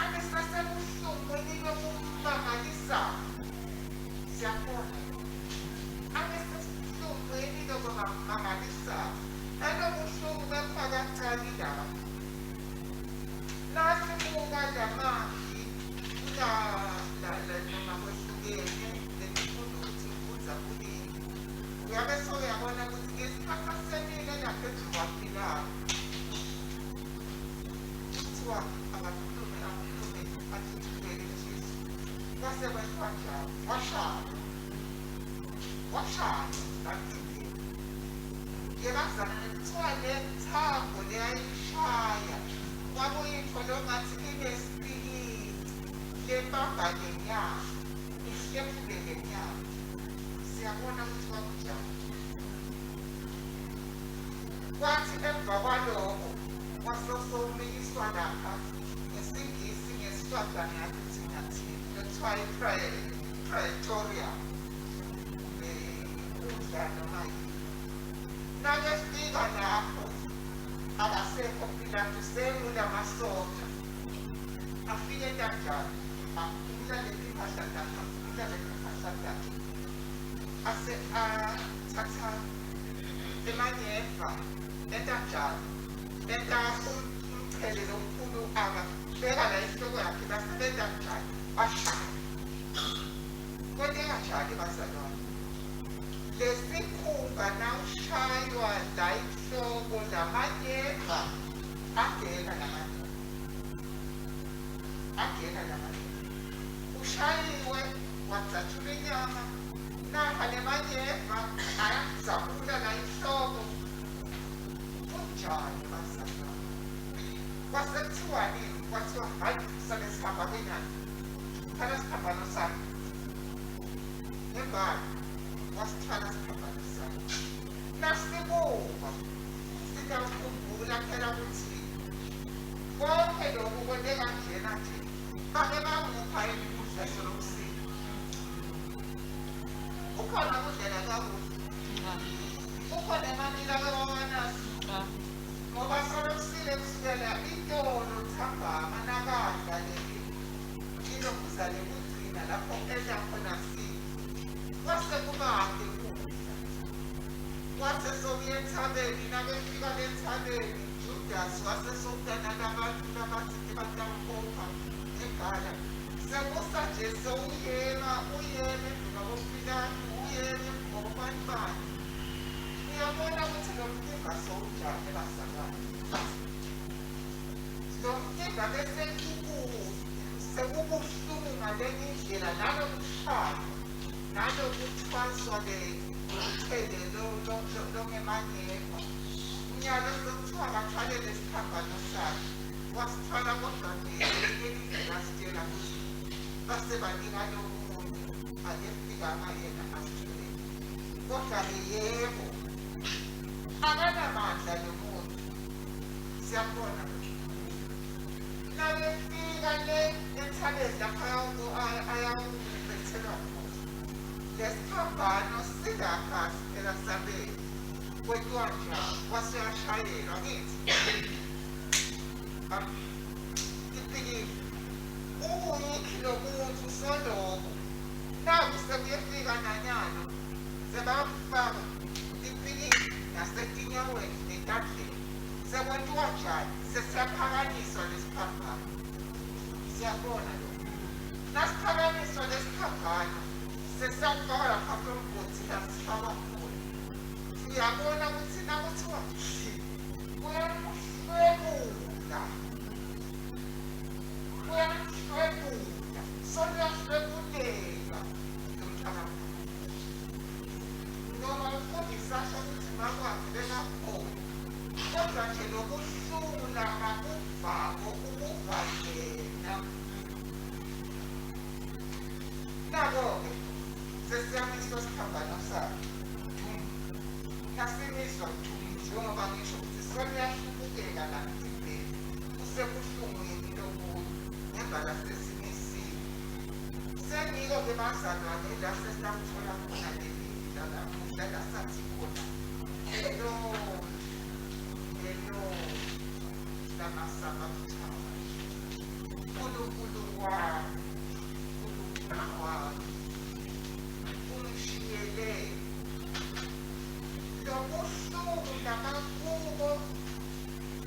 abesasebuhlungwini lokumangalisayo. Siyabona abesebuhlungwini lokumangalisayo, nalobuhlungu bengakacali lapho. Nasibuka lamavi kula noma kwehlukene lemifundo ukuthi ngifundza kulini. Uyabe sewuyabona ukuthi ngesikhathi asemile lapha edukwaphilayo kuthiwa akakhulume akhulume athuthukele Jesu. Kwase kwethiwa njalo washaya washaya lamtimbeni. Yebazalwane kuthiwa le thambo leyayishaya kwakuyinto longathi inesipikiti lebamba lenyama ihlephuke lenyama. Siyabona ukuthi kwakunjani. Kwathi emva kwaloko kwasosomikiswa lapha ngesiNgisi ngeSiswati angathi thina thina kuthiwa i-Pretoria kumbe inkundla noma yini. Nakefika lapho akasekho Pilato sengulamasotha afike kanjani akhumula leti mpahla takhe akhumula leti mpahla takhe ase athatha emanyeva enta njalo enta umchele lomkhulu akabeka la inhloko yakhe basebenta njalo bashaya kwenteka njalo bazalwane lesikhumba nawushaywa la inhloko lamanyeva angena lamanyeva angena lamanyeva ushayiwe wadzatshula inyama naha lemanyeva ayadzabula la inhloko kunjani bazalwane kwasekuthiwani kwathiwa hayi sabe sihamba kenani thwala siphambano sakhe nembala wasithwala siphambano sakhe nasibuka sitawukhumbula phela ukuthi konke lokhu kwenteka njena nje bake bamupha yini kudla solokusile kukhona kudlela kakudla kukhona emanila kewawanasi ngoba solokusile kusukela itolo thambama nakadla leli ilokhuza lekugcina lapho enta khona sile kwase kubade kudla kwase sokuya entsabeni nakefika lentsabeni Judas wase sokutana labantu labathi batambopha ngebhala sekusa nje sewuyema uyema emva koPilatu uyema emva kobani bani uyabona ukuthi lo mtimba sowunjani bazalwane lo mtimba bese sekubuhlungu ngalenye indlela nalokushaywa nalokuthwaswa le umchele longemanyeva nyalo sekuthiwa kathwale lesiphambano sakhe wasithwala kodwa nje elinye indlela asitshela ukuthi base banika lomunye akefikanga yena asithwele kodwa-ke yebo akanamandla lo muntu siyabona nakefika le entsabeni lapha ayawubethelwa khona lesiphambano silapha phela sabeni kwentiwa njani kwaseyashayelwa ngithi tipikili uwikhi lo muntu soloko naku sekuyefika nanyalo sebamfaka tipikili nasetinyaweni netandleni sekwentiwa njani sesiyaphakanyiswa lesiphambano siyabona lo nasiphakanyiswa lesiphambano sesiyakufaka lapha kulomgodi la sifakwa khona uyabona ukuthi nakuthiwa kuyamhlwebula kuyamhlwebula soluyahlwebuleka lo mntwana noma umfundisi asho ukuthi makwakhe bekakhona kodwa nje lobuhlungu labakuvako ukuva yena nako-ke sesiyamiswa siphambano sakhe dum nasimiswa dum njengoba ngisho ukuthi soluyahlubukeka la mtimbeni kusebuhlungwini lobuye nembala sesimisiwe sengiko-ke bazalwane la sesakuthola khona leli lalamuhla lasathi khona lelo lelo lamasabathane Nkulunkulu wami Nkulunkulu wami ungishiyele lobuhlungu labakubo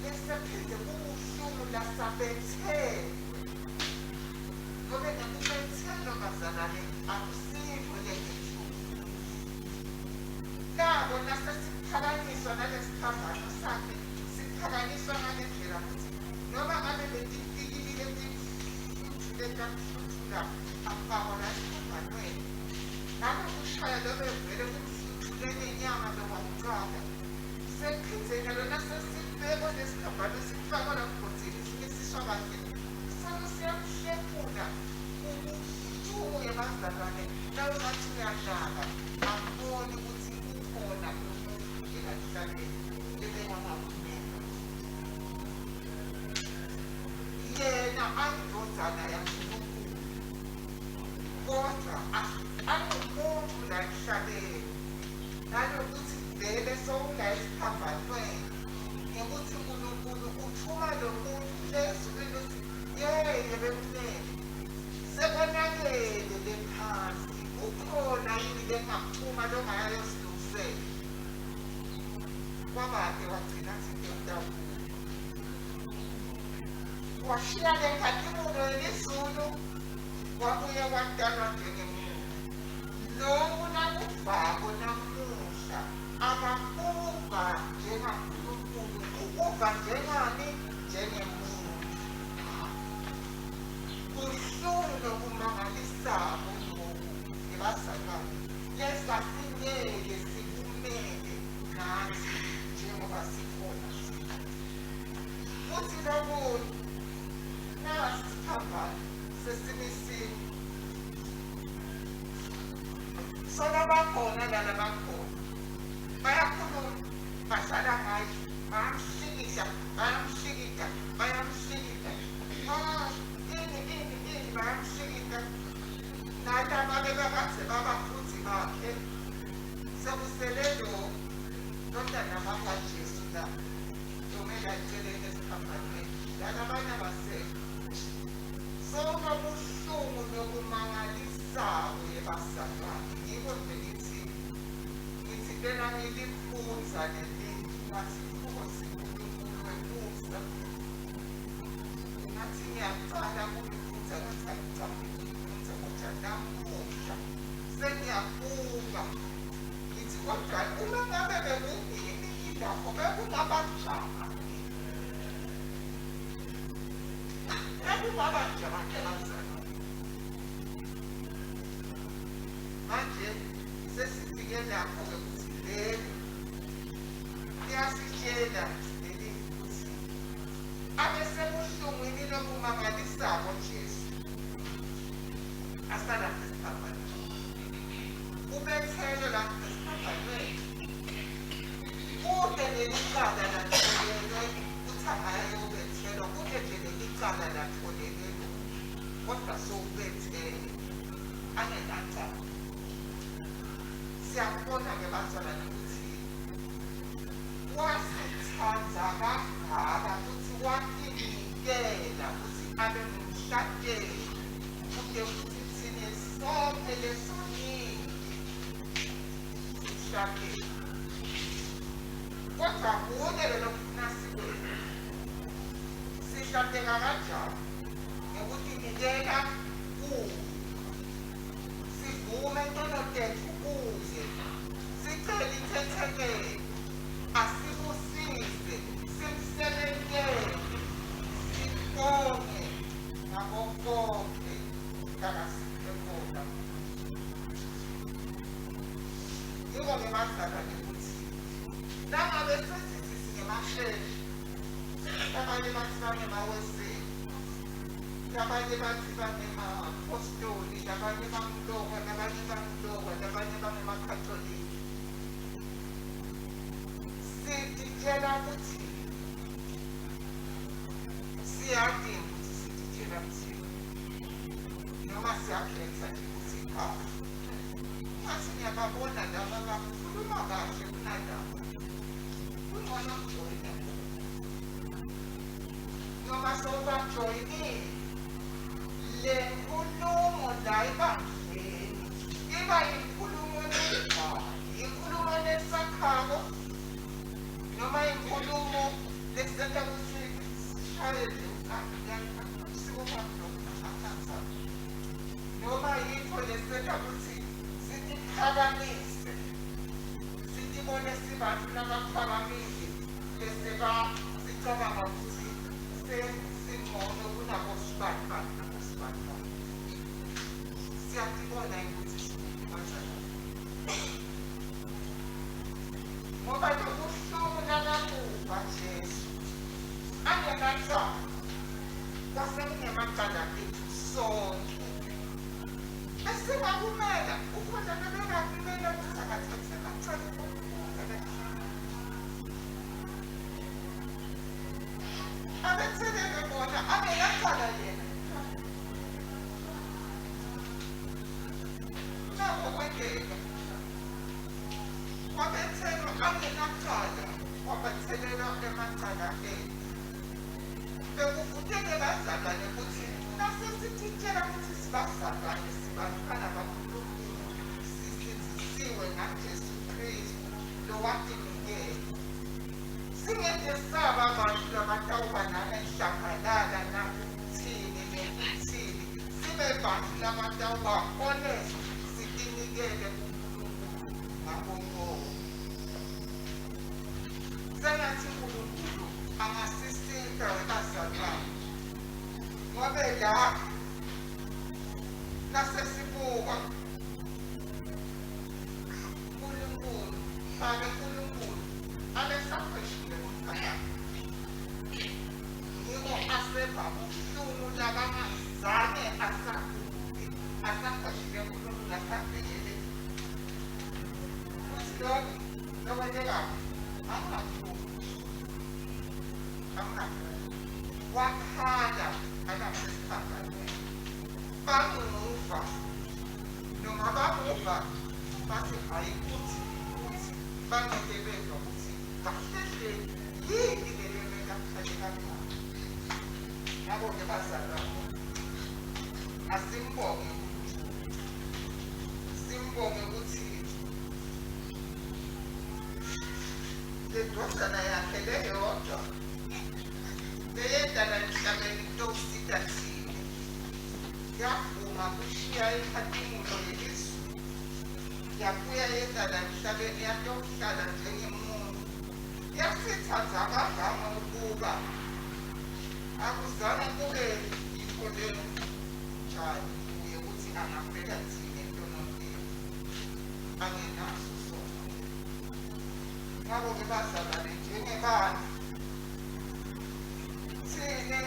bese phinde kubuhlungu lasabethelwe. Ngobe nekubethelwa bazalwane akusintfo lengetulu. Nako nasesiphakanyiswa nalesiphambano sakhe, siphakanyiswa ngale ndlela kutsi noma ngabe letimpikili letimhluthule tamhluthula afakwa la esiphambanweni, nalokushaya lobe vele kumhluthule nenyama lokwakucala, sekuphindze nalo nasesibekwa lesiphambano sifakwa lamgodzini simisiswa kahle, solo siyamhlephula. Kubuhlungu yebazalwane nawungathi uyanaka, angiboni kutsi kukhona umuntu nje la emhlabeni lebengangakumema. Yena ayindvodzana yaNkulunkulu, kodwa angumuntu la emhlabeni, nalokuthi vele sowula esiphambanweni ngekuthi Nkulunkulu uthuma lo muntu lezulwini uthi yeye bekunene sekonakele lephansi, kukhona yini lengakuthuma longayosilungisela? Kwabade wagcina athi utawubuya. Washiya lenkhatimulo yelizulu, wabuye watalwa njengemuntu. Loku nakuvako namuhla akakuva njengaNkulunkulu, ukuva njengani? Njengemuntu. Buhlungu lokumangalisako loku ngebazalwane lesasingeke sikumele natsi njengoba sikhona nje. Futsi lokunye, nasi siphambano sesimisile. Solo bakhona lala bakhona. Bayakhuluma, badlala ngaye, bayamhlikihla, bayamhlikihla, bayamhlikihla. Ah, ini, ini, ini, bayamhlikihla. Nalaba bebakadze babafundzi bakhe, sekusele lo lomntana bakaJesu la, lomela eceleni esiphambanweni. Lalabanye abasekho. Sewunobuhlungu lokumangalisako yebazalwane. Ngiko nje ngithi ngithi lena ngilifundza lelivi ngathi Nkosi Nkulunkulu wemusa. Ngathi ngiyaqala kulifundza ngathi angicali kulifundza kodwa namuhla sengiyabuka ngithi kodwa uma ngabe bekungimi ngilapho bekungaba njani? Bekungaba njani bazalwane? Manje sesifike lapho-ke ukuthi leli liyasitshela leli ukuthi abesebuhlungwini lobumangalisako Jesu asalapha esiphambanweni. Ubethelwe lapha esiphambanweni kude nelicala latholelwe ukuthi angayobethelwa, kude nje nelicala latholelwe lona, kodwa sowubethelwe angenacala. Siyakubona-ke bazalwane ukuthi wasithanda kangaka ukuthi watinikela ukuthi abe ngumhlatshelo kude kuthi thine sonke lesonile sihlatshelo. Kodwa kunye lolokufuna sikwente. Sihlateka kanjani? Ngekutinikela kuye. Sivume tono tetfu kuye. Sicele intsetselelo. Asibusise, simsebentele, sibonge ngako konkhe lakasiphe kona. Ngiko-ke bazalwane kutsi nangabe sesithi singemasheshi, labanye batsi bangemaweseli, labanye batsi bangemapostoli, labanye bangulokwa, labanye bangulokwa, labanye bangemakatolika. Sititshela kutsi siyati kutsi sititshela kuthini noma siyakhetha nje kutsi cha ngathi ngiyababona laba bakhuluma kahle kunalaba, kungcono ngijoyine bona. Noma sewubajoyinile, le nkulumo la ebandleni iba yinkhulumo lenjani? Yinkhulumo lesakhako noma inkhulumo lesenta kutsi sishaye nje ucansi? Akusiko kwami lokhu, anginandzaba. Noma yintfo lesenta kutsi sitiphakamise, sitibone sibantfu labaphakamile, bese sicabanga kutsi sesingcono kunabosibanibani nabosibanibani. Siyatibona ukuthi sikuphi bazalwane, ngoba lobuhlungu lakamuva Jesu angenacala, kwase kungemacala ethu sonke. Bese ngakumela ukhona lobekakumela ukuthi akathathe amacala omuntu abethelelwe bona angenacala yena. Nakho kwenteka, wabethelwa angenacala, wabethelelwa emacala ethu. Bekuvuteke bazalwane kutsi nasesititshela kutsi sibazalwane, sibantfwana baNkulunkulu, sisindzisiwe ngaJesu Khristu lowatinikela, singetesaba bantfu labatawuba nanenhlangalala nakuthini nekuthini, sibe bantfu labatawuba honest, sitinikele kuNkulunkulu ngako konke. Sengathi uNkulunkulu angasisita webazalwane, ngobe la nasesibuka uNkulunkulu, Babe Nkulunkulu abesakhweshile kumntfwanakhe, ngiko aseva buhlungu labangazange asabuve. Asakhweshile uNkulunkulu, asabhekele kutsi lokhu lokwentekako angingakubuki, angingakubuki. Wakhala alapha esiphambanweni, bangimuva noma bamuva bathi hhayi kuthi kuthi bangeke bezwa ukuthi kahle hle yini lelemela kuhlale kangaka. Ngakho-ke bazalwane, asimbonge uNkulunkulu, simbonge ukuthi le ndvodzana yakhe leyodwa leyeta la emhlabeni kutowusita tsine yavuma kushiya inkhatimulo yelizulu, yabuya yeta la emhlabeni yatohlala njengemuntfu. Yasitsandza kangangokuba akuzange kube yintfo lenjani kuye kutsi angafela tsine tono tetfu angenaso sono. Ngako-ke bazalwane, njengebantfu tsine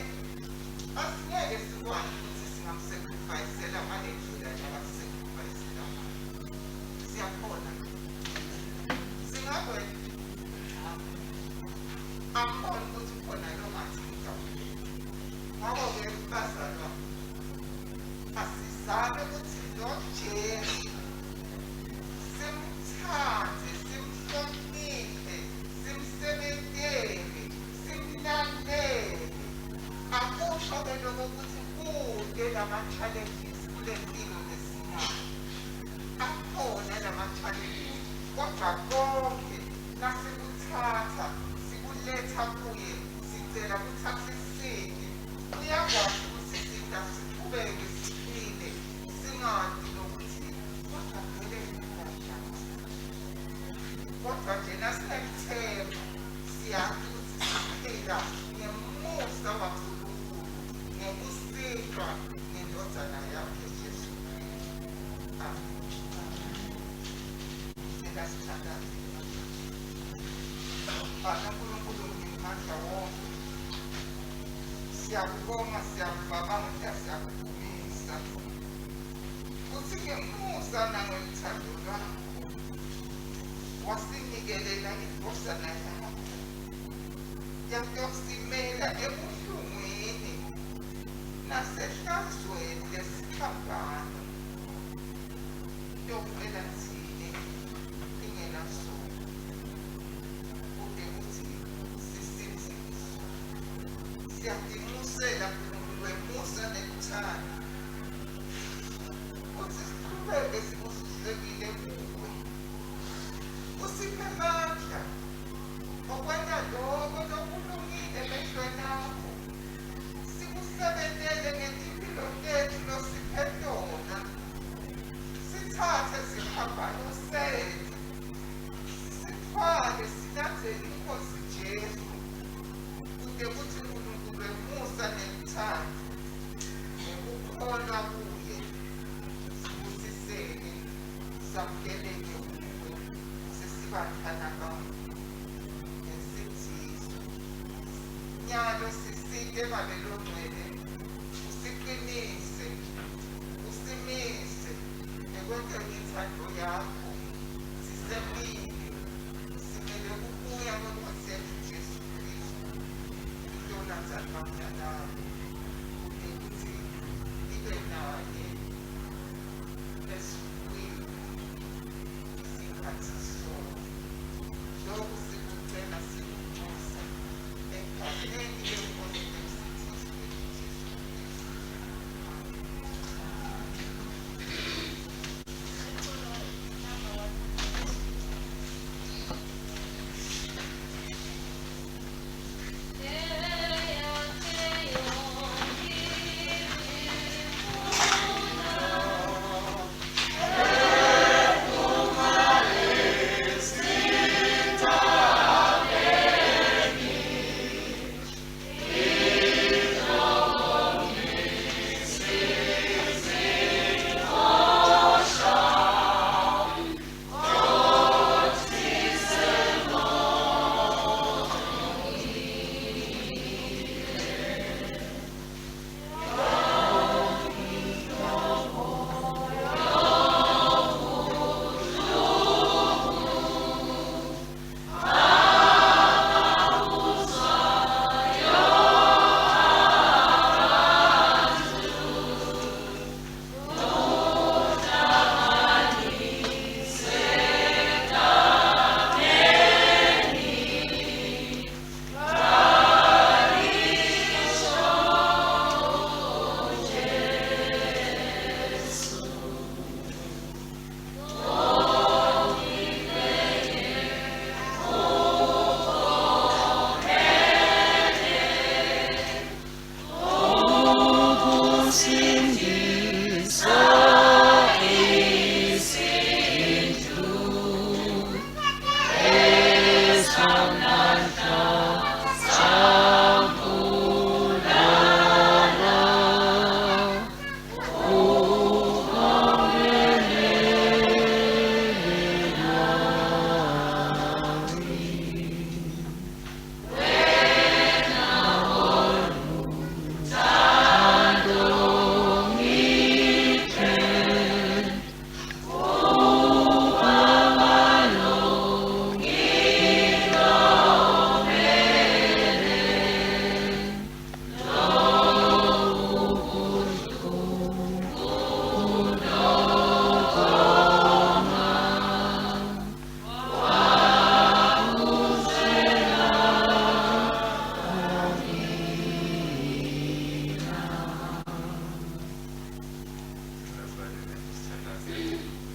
asingeke sikwati kutsi singamsacrificela ngale ndlela lakasacrificela ngayo. Siyakhona singakwenta? Angiboni ukuthi khona longathi ngitawuphela. Ngako-ke bazalwane, asizame kutsi lo Jesu simtsandze, simhloniphe, simsebentele, simlalele. Akusho-ke loko kutsi kute lama-challenges kule mpilo lesinayo. Akhona lama-challenges, kodvwa konke nasikutsatsa sikuletsa kuye, sicela kutsi asisite, uyakwati kusisita sichubeke siphile, singati nokuthi kodwa vele ngiphila njani. Kodwa nje nasinelithemba, siyati kutsi siphila ngemusa waNkulunkulu, ngekusitwa ngendvodzana yakhe Jesu Khristu. Amen. Cela sithandaze. Baba Nkulunkulu Mninimandla wonke, siyakubonga, siyakubabata, siyakudumisa kutsi ngemusa nangeluthando lwakho wasinikelela indvodzana yakho yatosimela ebuhlungwini nasehlazweni lesiphambano kutofela tsine ingenasono, kute kutsi sisindziswe. Siyatinxusela Nkulunkulu wemusa neluthando kutsi sichubeke sibusisekile kuwe, usiphe emandla okwenta loko lokulungile emehlweni akho, sikusebentele ngetimphilo tetfu losiphe tona. Kute kutsi Nkulunkulu wemusa nelutsandvo ngekukholwa kuye sibusiseke samukeleke kuwe sesibantfwana bakho ngensindziso. Nyalo sisite Babe Longcwele usiqinise usimise ekwenteni intsandvo yakho sisemile simele kubuya kweNkosi yetfu Jesu Khristu kutolandza libandla lalo kute kutsi libe naye ezulwini isikhathi sonke. Lokhu sikucela sikunxusa egameni leNkosi neMsindzisi wethu Jesu Khristu. Amen. Umculo number 100.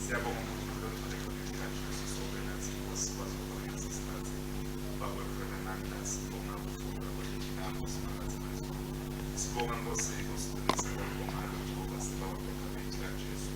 Siyabonga uNkulunkulu ongcwele egameni likaJesu sobe nathi Nkosi kwaze kwaba ngalesi sikhathi. Baba wethu onamandla sibonga ukufunda kwelizwi lakho Simakadze wezulu. Sibonga Nkosi usiqinise kwakho ngalo Jehova Sebawoti egameni likaJesu.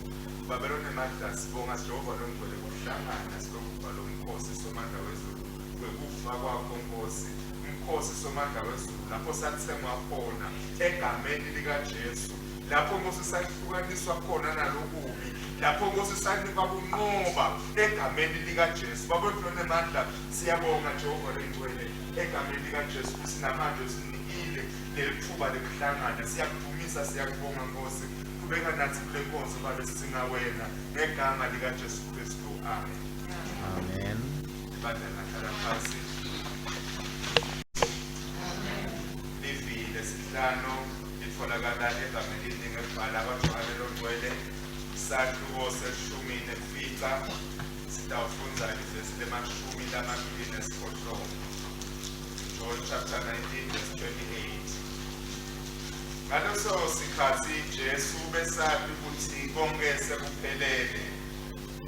Baba lonemandla sibonga Jehova longcwele kuhlangana silokubhala umkhosi Somandla wezulu wekufa kwakho Nkosi. Umkhosi Somandla wezulu lapho sathengwa khona egameni likaJesu. Lapho Nkosi sahlukaniswa khona nalokubi, lapho Nkosi sanikwa kunqoba egameni likaJesu. Baba wethu lonemandla, siyabonga Jehova longcwele egameni likaJesu kutsi namanje usinikile leli thuba lekuhlangana. Siyakudumisa, siyakubonga Nkosi. Qhubeka nathi kule nkonzo Babe, sidzinga wena ngegama likaJesu Kristu. Amen. Amen. Ibandla lingahlala phansi. Livi lesihlanu litfolakala eVangelini ngekubhala kwaJohane Longcwele, sahluko seshumi nemfica. Sitawufundza ivesi le-28. John chapter 19 verse 28. Ngaleso sikhatsi Jesu besati kutsi konke sekuphelele,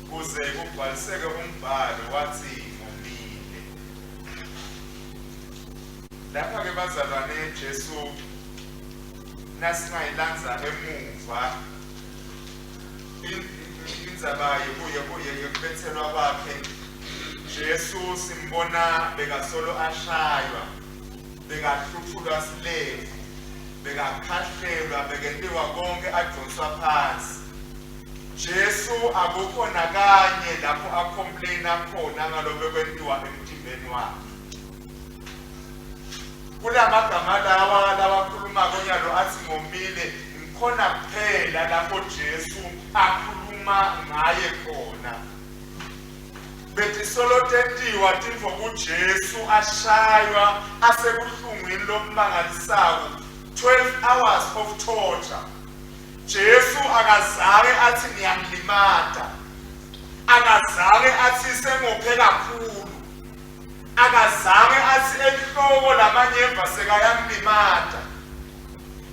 kuze kugcwaliseke umbhalo watsi ngomile. Lapha-ke bazalwane Jesu nasingayilandza emuva indzaba yekuye kuye yekubethelwa kwakhe Jesu simbona bekasolo ashaywa. Bekahluthulwa silevu, bekakhahlelwa, bekentiwa konke adonswa phansi. Jesu akukho nakanye lapho acomplaina khona ngalobekwentiwa emtimbeni wakhe. Kulamagama lawa lawakhulumako nyalo athi ngomile ngikhona kuphela lapho Jesu akhuluma ngaye khona. Betisolo tentiwa tintfo kuJesu ashaywa asebuhlungwini lobumangalisako 12 hours of torture. Jesu akazange athi ngiyangilimata. Akazange athi sengophe kakhulu. Akazange athi enhloko lamanyeva sekayangilimata.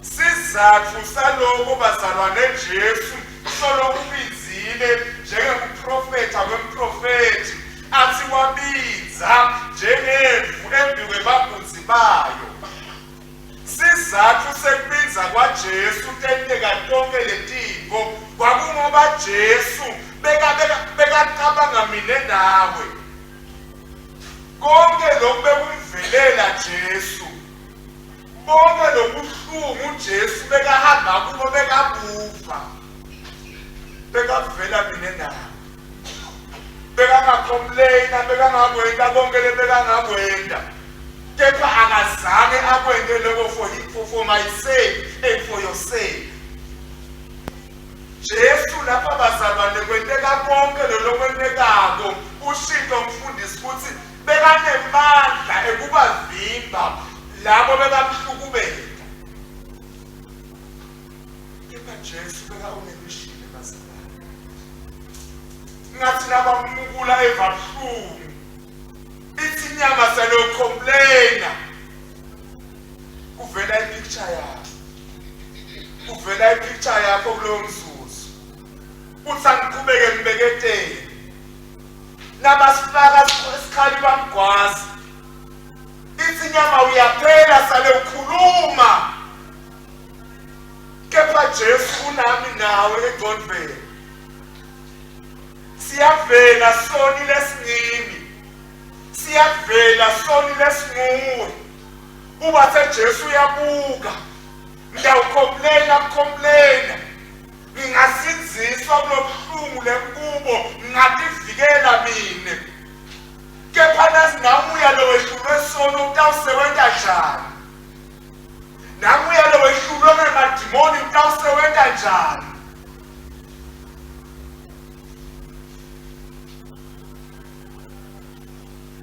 Sizatfu saloko bazalwane Jesu solo ubizile njengekuprofetha kwemprofethi athi wabidza njengemvu embikwebagudzi bayo. Sizatfu sekubindza kwaJesu tenteka tonkhe letintfo kwakungoba Jesu bekacabanga mine nawe. Konke lokhu bekumvelela Jesu. Bonke lobuhlungu Jesu bekahamba kubo bekabuva. Bekavela mine nawe. Bekangacomplaina, bekangakwenta konke lebekangakwenta. Kepha akazange akwente loko for, for, for my sake and for your sake. Jesu lapha bazalwane kwenteka konke lolokwentekako ushito mfundisi kutsi bekanemandla ekubavimba labo bebamhlukubeta. Kepha Jesu beka unemishini bazalwane. Ngathi nabamukula eva buhlungu. Ithi inyama salo complainer. Kuvela ipicture yakho. Kuvela ipicture yakho kulowo mzuzu. Uthi angiqhubeke ngibeketele. Nabasifaka isikhali bamgwaza. Ithi inyama uyaphela sale ukhuluma. Kepha Jesu unami nawe engcondvweni. Siyavela soni lesingimi. Siyavela soni lesinguwe. Uba seJesu uyabuka. Ngiyawucomplaina kucomplaina. Ngingasindziswa kulobuhlungu lenkubo ngingativikela mine. Kepha nasingamuya lowehlulwe sono utawusebenta njani? Namuya lowehlulwe ngemadimoni utawusebenta njani?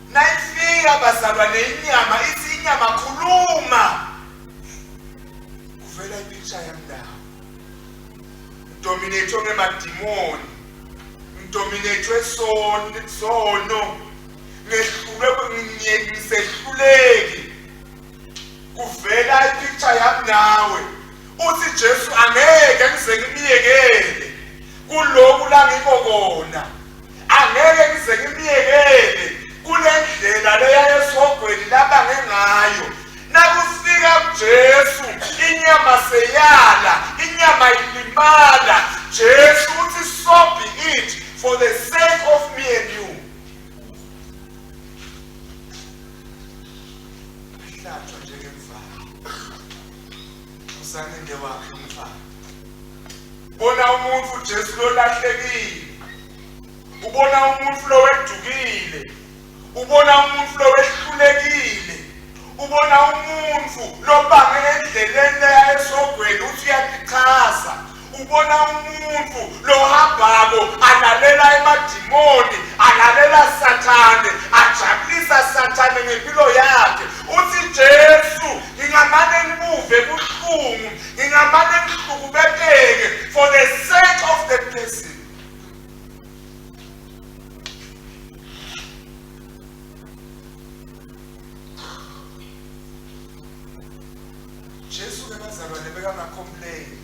Nayifika bazalwane inyama ithi inyama khuluma. Kuvela ipicture yami nawe. Ngidominate ngemadimoni. Ngidominate sono sono. Ngehlulwe ngisehluleki. Kuvela ipicture yami nawe. Uthi Jesu angeke ngize ngimyekele kuloku langiko kona. Angeke ngize ngimyekele kule ndlela leya esihogweni labange ngayo. Nakufika kuJesu inyama seyala, inyama ilimala. Jesu uthi so be it for the sake of me and you. Hlatshwa njengemvana. Usaninde wakhe umfana. Bona umuntu Jesu lolahlekile. Ubona umuntu lowedukile. Ubona umuntu lowehlulekile. Ubona umuntu lobange endleleni leya esogweni uthi uyatichaza. Ubona umuntu lohambako alalela emadimoni, alalela Sathane, ajabulisa Sathane ngempilo yakhe. Uthi Jesu, ngingamane ngibuve buhlungu, ngingamane ngihlukubeteke for the sake of the person. Jesu ke bazalwane bekangacomplain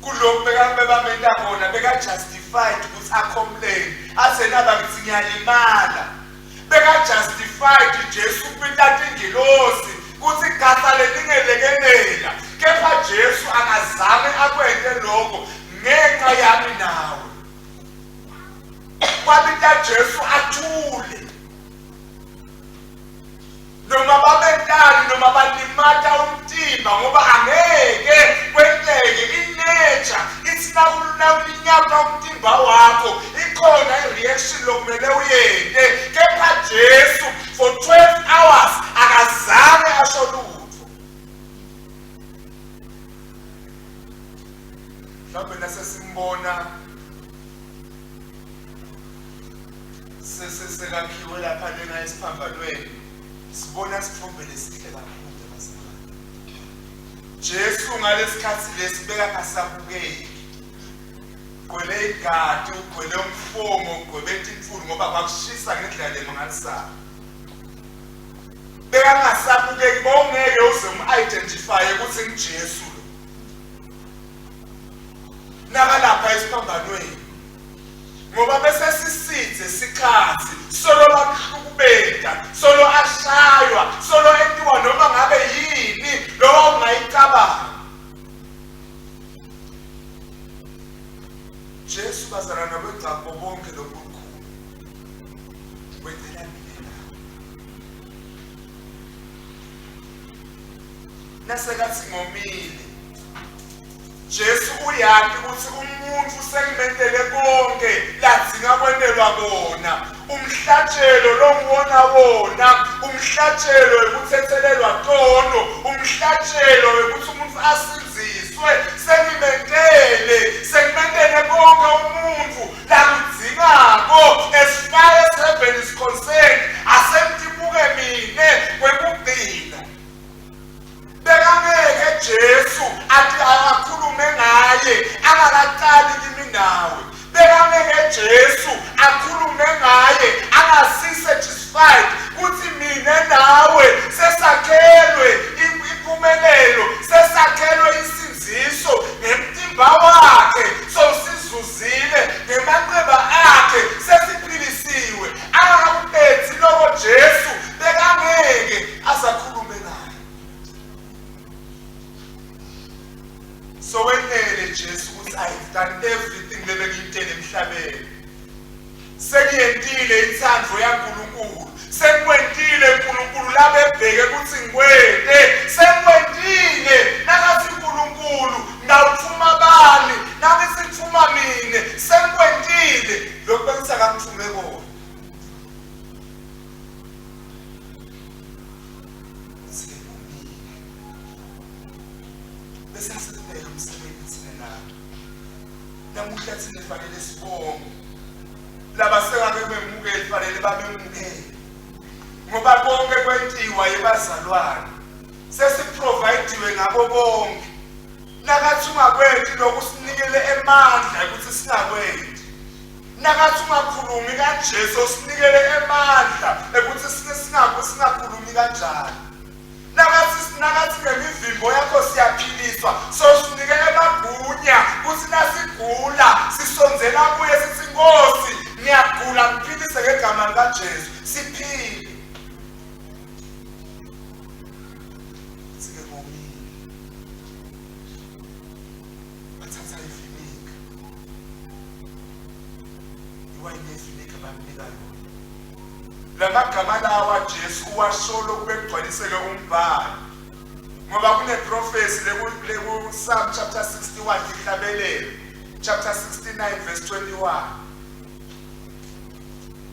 kulokhu bekabamenta kona beka-justified ukuthi acomplain aze naba ngithi ngiyalimala beka-justified Jesu kubita tingilosi kuthi gasa lelingelekelela kepha Jesu akazange akwente lokho ngenxa yami nawe kwabita Jesu athule noma babenta umtimba ngoba angeke kwenteke i-nature ithi nawulinyata umtimba wakho ikhona i-reaction lokumele uyente kepha Jesu for 12 hours akazange asho lutho mhlawumbe nasesimbona sesekakhiwe lapha lena esiphambanweni sibona sithombe lesihle kakhulu ebazalwane Jesu ngalesikhathi lesi bekangasabukeki ugcwele igadi ugcwele umfomo ugcwele imfulu ngoba kwakushisa ngendlela lemangalisayo bekangasabukeki bowungeke uze um-identifye ukuthi nguJesu lo nakalapha esiphambanweni ngoba bese sisithe sikhathi solo bamhlukubeta solo ashaywa solo entiwa noma ngabe yini lowo ungayicabanga Jesu bazalwana kwegcabo bonke lobukhulu wecela mina nasekathi ngomile Jesu uyati ukuthi umuntfu sengimentele konke ladzinga kwentelwa kona. Umhlatshelo longuwona wona, umhlatshelo wekuthethelelwa tono, umhlatshelo wekuthi umuntfu asindziswe, sengimentele, sengimentele konke umuntfu lakudzingako as far as heaven is concerned, asemtibuke mine kwekugcina. Bekangeke Jesu athi akakhulume ngaye angakaqali kimi nawe. Bekangeke Jesu akhulume ngaye angasi-satisfied kuthi mina nawe sesakhelwe impumelelo, sesakhelwe insindziso ngemtimba wakhe, sowusizuzile ngemanxeba akhe sesiphilisiwe. Angakakuqedzi loko Jesu bekangeke asakhulume naye. So wenele Jesu ukuthi I have done everything lebengiyitele emhlabeni. Sengiyentile intsandvo yaNkulunkulu. Sengikwentile uNkulunkulu labebheke ukuthi ngikwente. Sengikwentile nakathi uNkulunkulu ngawuthuma bani nami sithuma mina. Sengikwentile lokhu bengithi akangithume kona. Sibumile. Bese sibheke umsebenzi thina nawe. Namuhla thina fanele sibonge. Laba sengake bemukele fanele babemukele. Ngoba konke kwentiwa yebazalwane. Sesiprovidiwe ngabo bonke. Nakathi ungakwenti lokhu sinikele emandla ukuthi singakwenti. Nakathi ungakhulumi kaJesu osinikele emandla ekuthi singakhulumi kanjalo. Nakathi nakathi ngemivimbo yakho siyaphiliswa sosinike emagunya kuthi nasigula sisondzela kuye sithi Nkosi ngiyagula ngiphilise ngegama likaJesu siphile. Sike ngomile. Bathatha iviniga. Iwayini yeviniga bamnika yona. La magama lawa Jesu uwasholo kube kugcwaliseke umbhalo. Ngoba kuneprofesi leku Psalm chapter 61 ihlabelelo chapter 69 verse 21.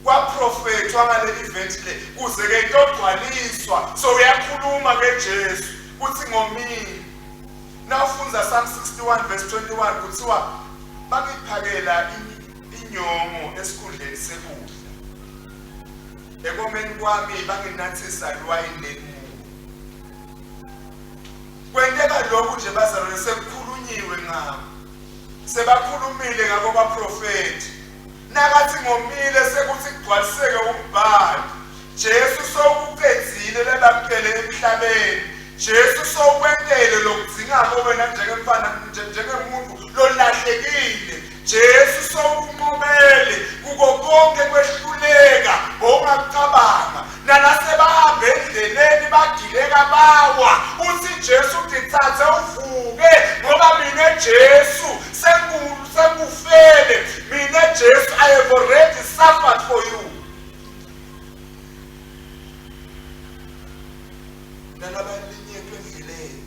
Kwaprofethwa ngale event le kuze ke itogcwaliswa. So uyakhuluma ke Jesu kuthi ngomile. Nawufundza Psalm 61 verse 21 kuthiwa bangiphakela inyongo esikhundleni sekudla. Ekomeni kwami banginathisa liwayini lelimunyu. Kwenteka lokhu nje bazalwane sekukhulunyiwe ngako. Sebakhulumile ngako baprofethi. Nakathi ngomile sekuthi kugcwaliseke umbhalo. Jesu sowukuqedile lebakutele emhlabeni. Jesu sowukwentele lokudzingako wena njengemfana njengemuntu lolahlekile. Jesu sowukunqobele kuko konke kwehluleka bowungakucabanga. Nalasebahambe endleleni bagileka bawa. Uthi Jesu ngithathe uvuke ngoba mina Jesu sengikufele. Mina Jesu I have already suffered for you. Nalabalinyetwe endleleni.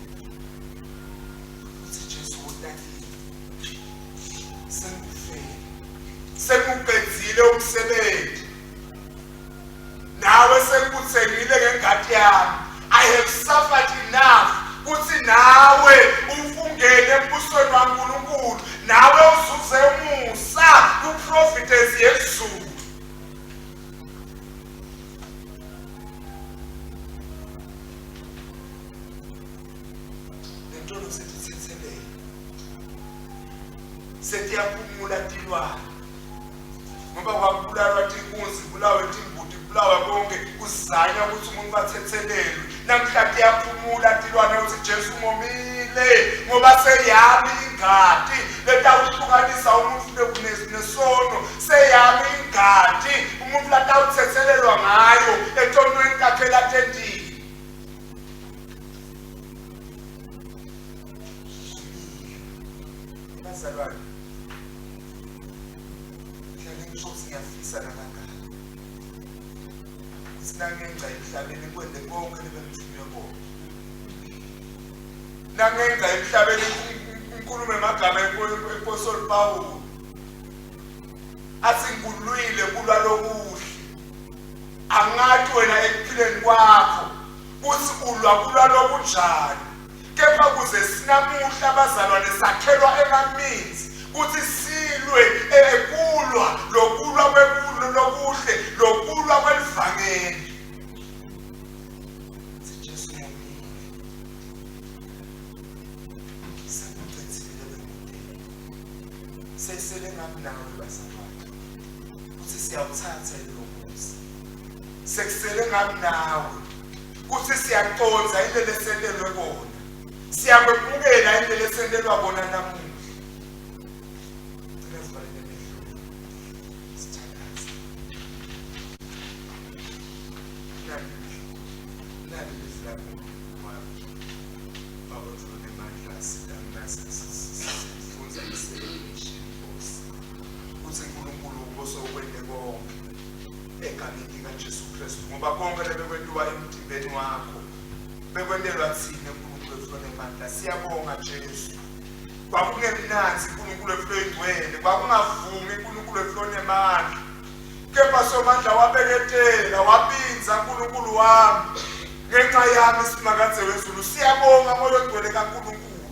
Nkosi nakini sengikufele sengikuqedile umsebenzi nawe sengikuthengile ngengati yami i have suffered enough kuthi nawe ufungene embusweni waNkulunkulu nawe uzuze umusa kuprovidence yezulu lentolo setithethelele setiyaphumula tilwane ngoba kwakubulalwa tinkunzi kubulawe timbuti kubulawa konke kuzanywa ukuthi umuntu bathethelelwe namhla tiyaphumula tilwane ukuthi Jesu ngomile ngoba seyami ingati letawuhlukanisa umuntu nesono seyami ingati umuntu latawuthethelelwa ngayo etonweni takhe latentile Bazalwane, ngihlale ngisho ukuthi ngiyafisa nakangaka ukuthi nangenza emhlabeni kwende konke lebengithunywe kona. Nangenza emhlabeni ngikhulume amagama enkosoli Pawulu athi ngikulwile kulwa lokuhle angathi wena ekuphileni kwakho kuthi ulwa kulwa lokunjani Kepha kuze sinamuhla abazalwane sakhelwa emaminzi kuthi silwe ekulwa lokulwa kwekulo lokuhle lokulwa kwelivangeli. Jesu ngomile. Sekuchithile bengudini. Sesele ngami nawe bazalwane. Kuthi siyawuthatha lo muzi. Sekusele ngami nawe. Kuthi siyaqonda indlela esentelwe kona. Siyakwemukela indlela esentelwa kona namuhla. Cela sivalele amehlo. Sithandaze. Nali nali ilizwi lakho wami. Baba unemandla sitamnase sifunza i-celebration Nkosi. Kuthi uNkulunkulu osowukwente konke. egameni likaJesu Kristu ngoba konke lebekwentiwa emtimbeni wakho bekwentelwa thina uNkulunkulu wethu onemandla siyabonga Jesu kwakungemnanzi uNkulunkulu wethu oyingcwele kwakungavumi uNkulunkulu wethu onemandla kepha somandla wabeketela wabinza uNkulunkulu wami ngenxa yami simakadze wezulu siyabonga moya ogcwele kaNkulunkulu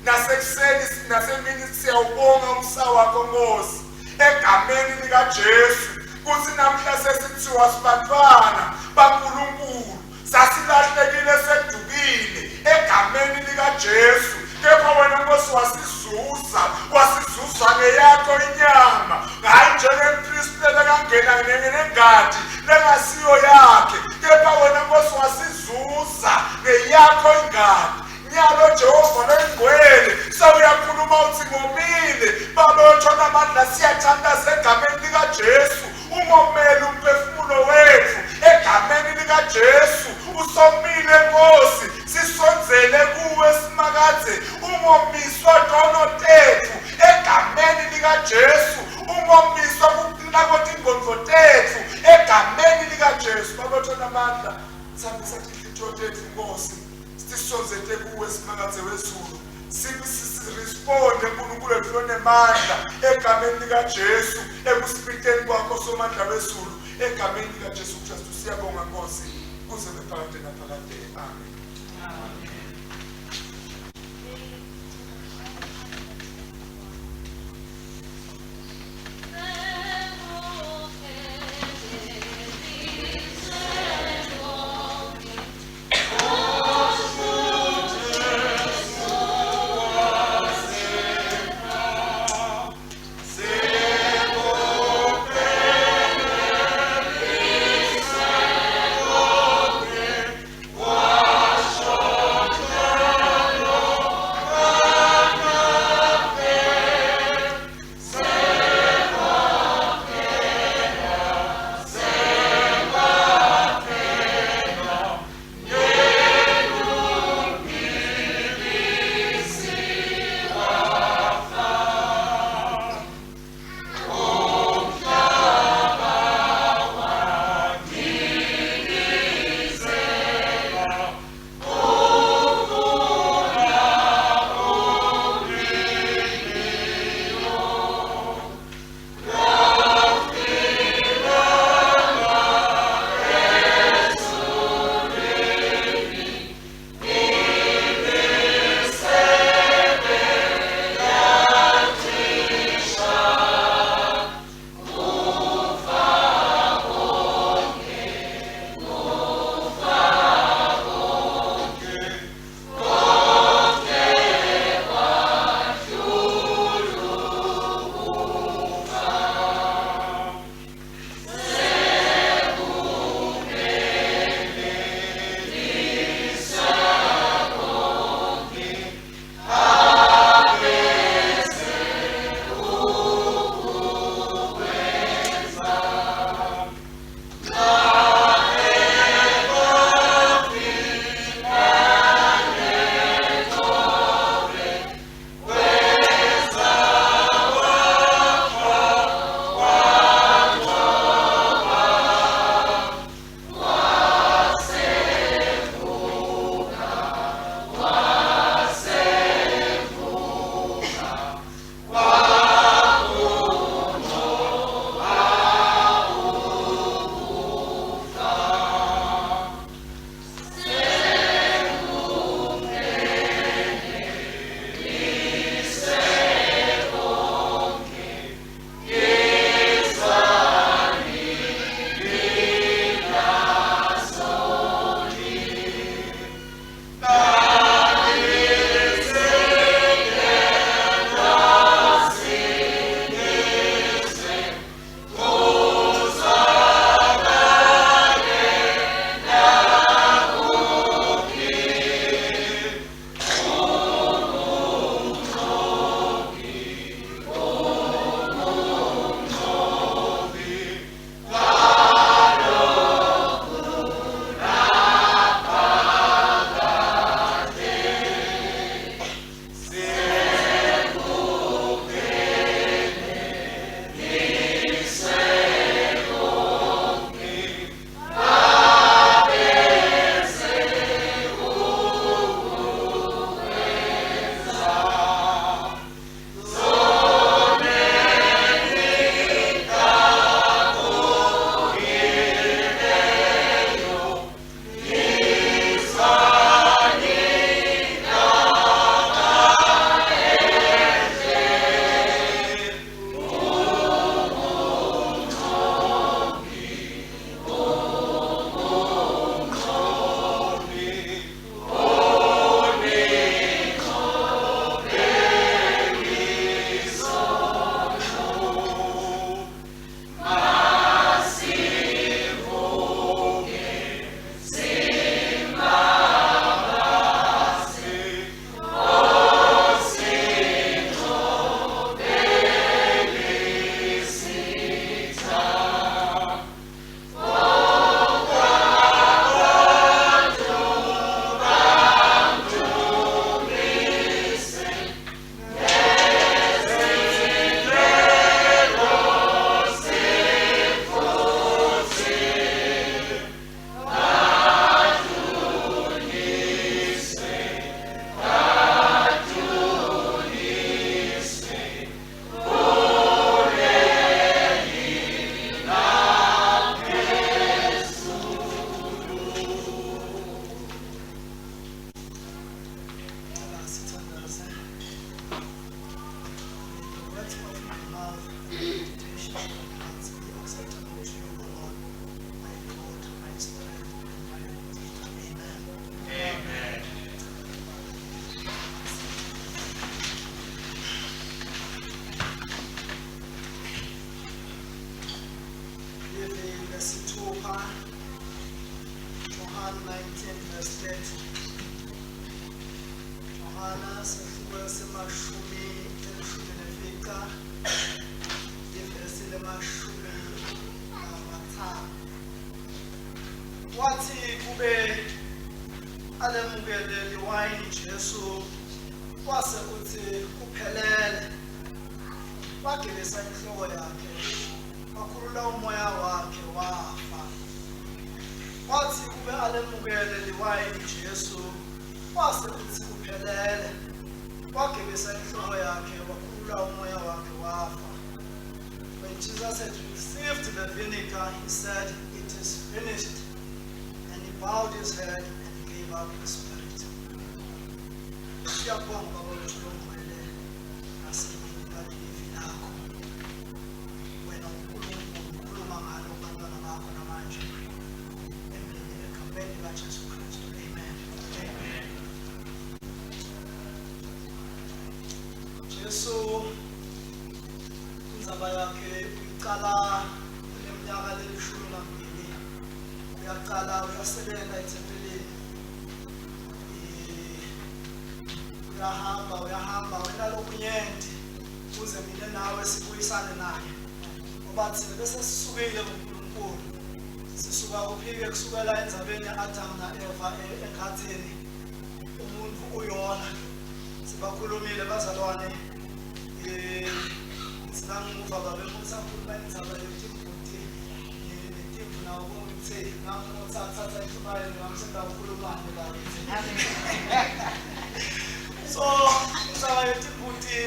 nasekuseni nasemini siyawubonga umsa wakho Nkosi egameni likaJesu kuthi namhla sesithiwa sibantwana baNkulunkulu sasilahlekile sedukile egameni likaJesu kepha wena Nkosi wasizuza wasizuza ngeyakho inyama hayi njengempristi lebekangena nengadi lengasiyo yakhe kepha wena Nkosi wasizuza ngeyakho ingadi Nyalo Jehova loyingcwele sewuyakhuluma uthi ngomile baba othola amandla siyathandaza egameni likaJesu ungomele umphefumulo wethu egameni likaJesu usomile Nkosi sisondzele kuwe simakadze ungomiswa tono tethu egameni likaJesu ungomiswa kuqina kwetingqondo tethu egameni likaJesu baba othola amandla sihambisa tinhlitiyo tethu Nkosi sisonzete kuwe simakadze wezulu siresponde nkulunkulu wethu lonemandla egameni likajesu ekusipiteni kwakho somandla wezulu egameni likajesu kristu siyabonga nkosi kuze bephakade naphakade amen, amen. It's acceptable to you, O Lord, my God, my strength, and my redeemer. Amen. Amen. Livi lesithupha, John 19 verse 30. Johana sehluko semashumi elishumi nemfica, ivesi lemashumi 30. Wathi kube alemukele liwayini Jesu wase uthi kuphelele. Wagebisa inhloko yakhe, wakhulula umoya wakhe wafa. Wathi kube alemukele liwayini Jesu wase uthi kuphelele. Wagebisa inhloko yakhe, wakhulula umoya wakhe wafa. When Jesus had received the vinegar, he said, "It is finished." And he bowed his head and gave up his spirit. Siyabonga Baba wethu longcwele nasemini ngalelivi lakho. Wena uNkulunkulu ukhuluma ngalo kubantwana bakho namanje. Emini egameni likaJesu Kristu. Amen. Amen. Jesu indzaba yakhe uyicala neminyaka lelishumi nambili, uyaqala uyasebenza ethempelini. Uyahamba uyahamba wena lokunyenti kuze mina nawe sibuyisane naye, ngoba thina bese sisukile kuNkulunkulu. Sisuka kuphike kusukela endzabeni ya-Adamu na-Eva engatheni umuntu uyona. Sibakhulumile bazalwane, sinangimuva babe sakhuluma indzaba yetimbuti netimvu nawo konke. Nanguthatha intshumayelo ngamsenda ukhulumane bakithi. So indzaba yetimbuti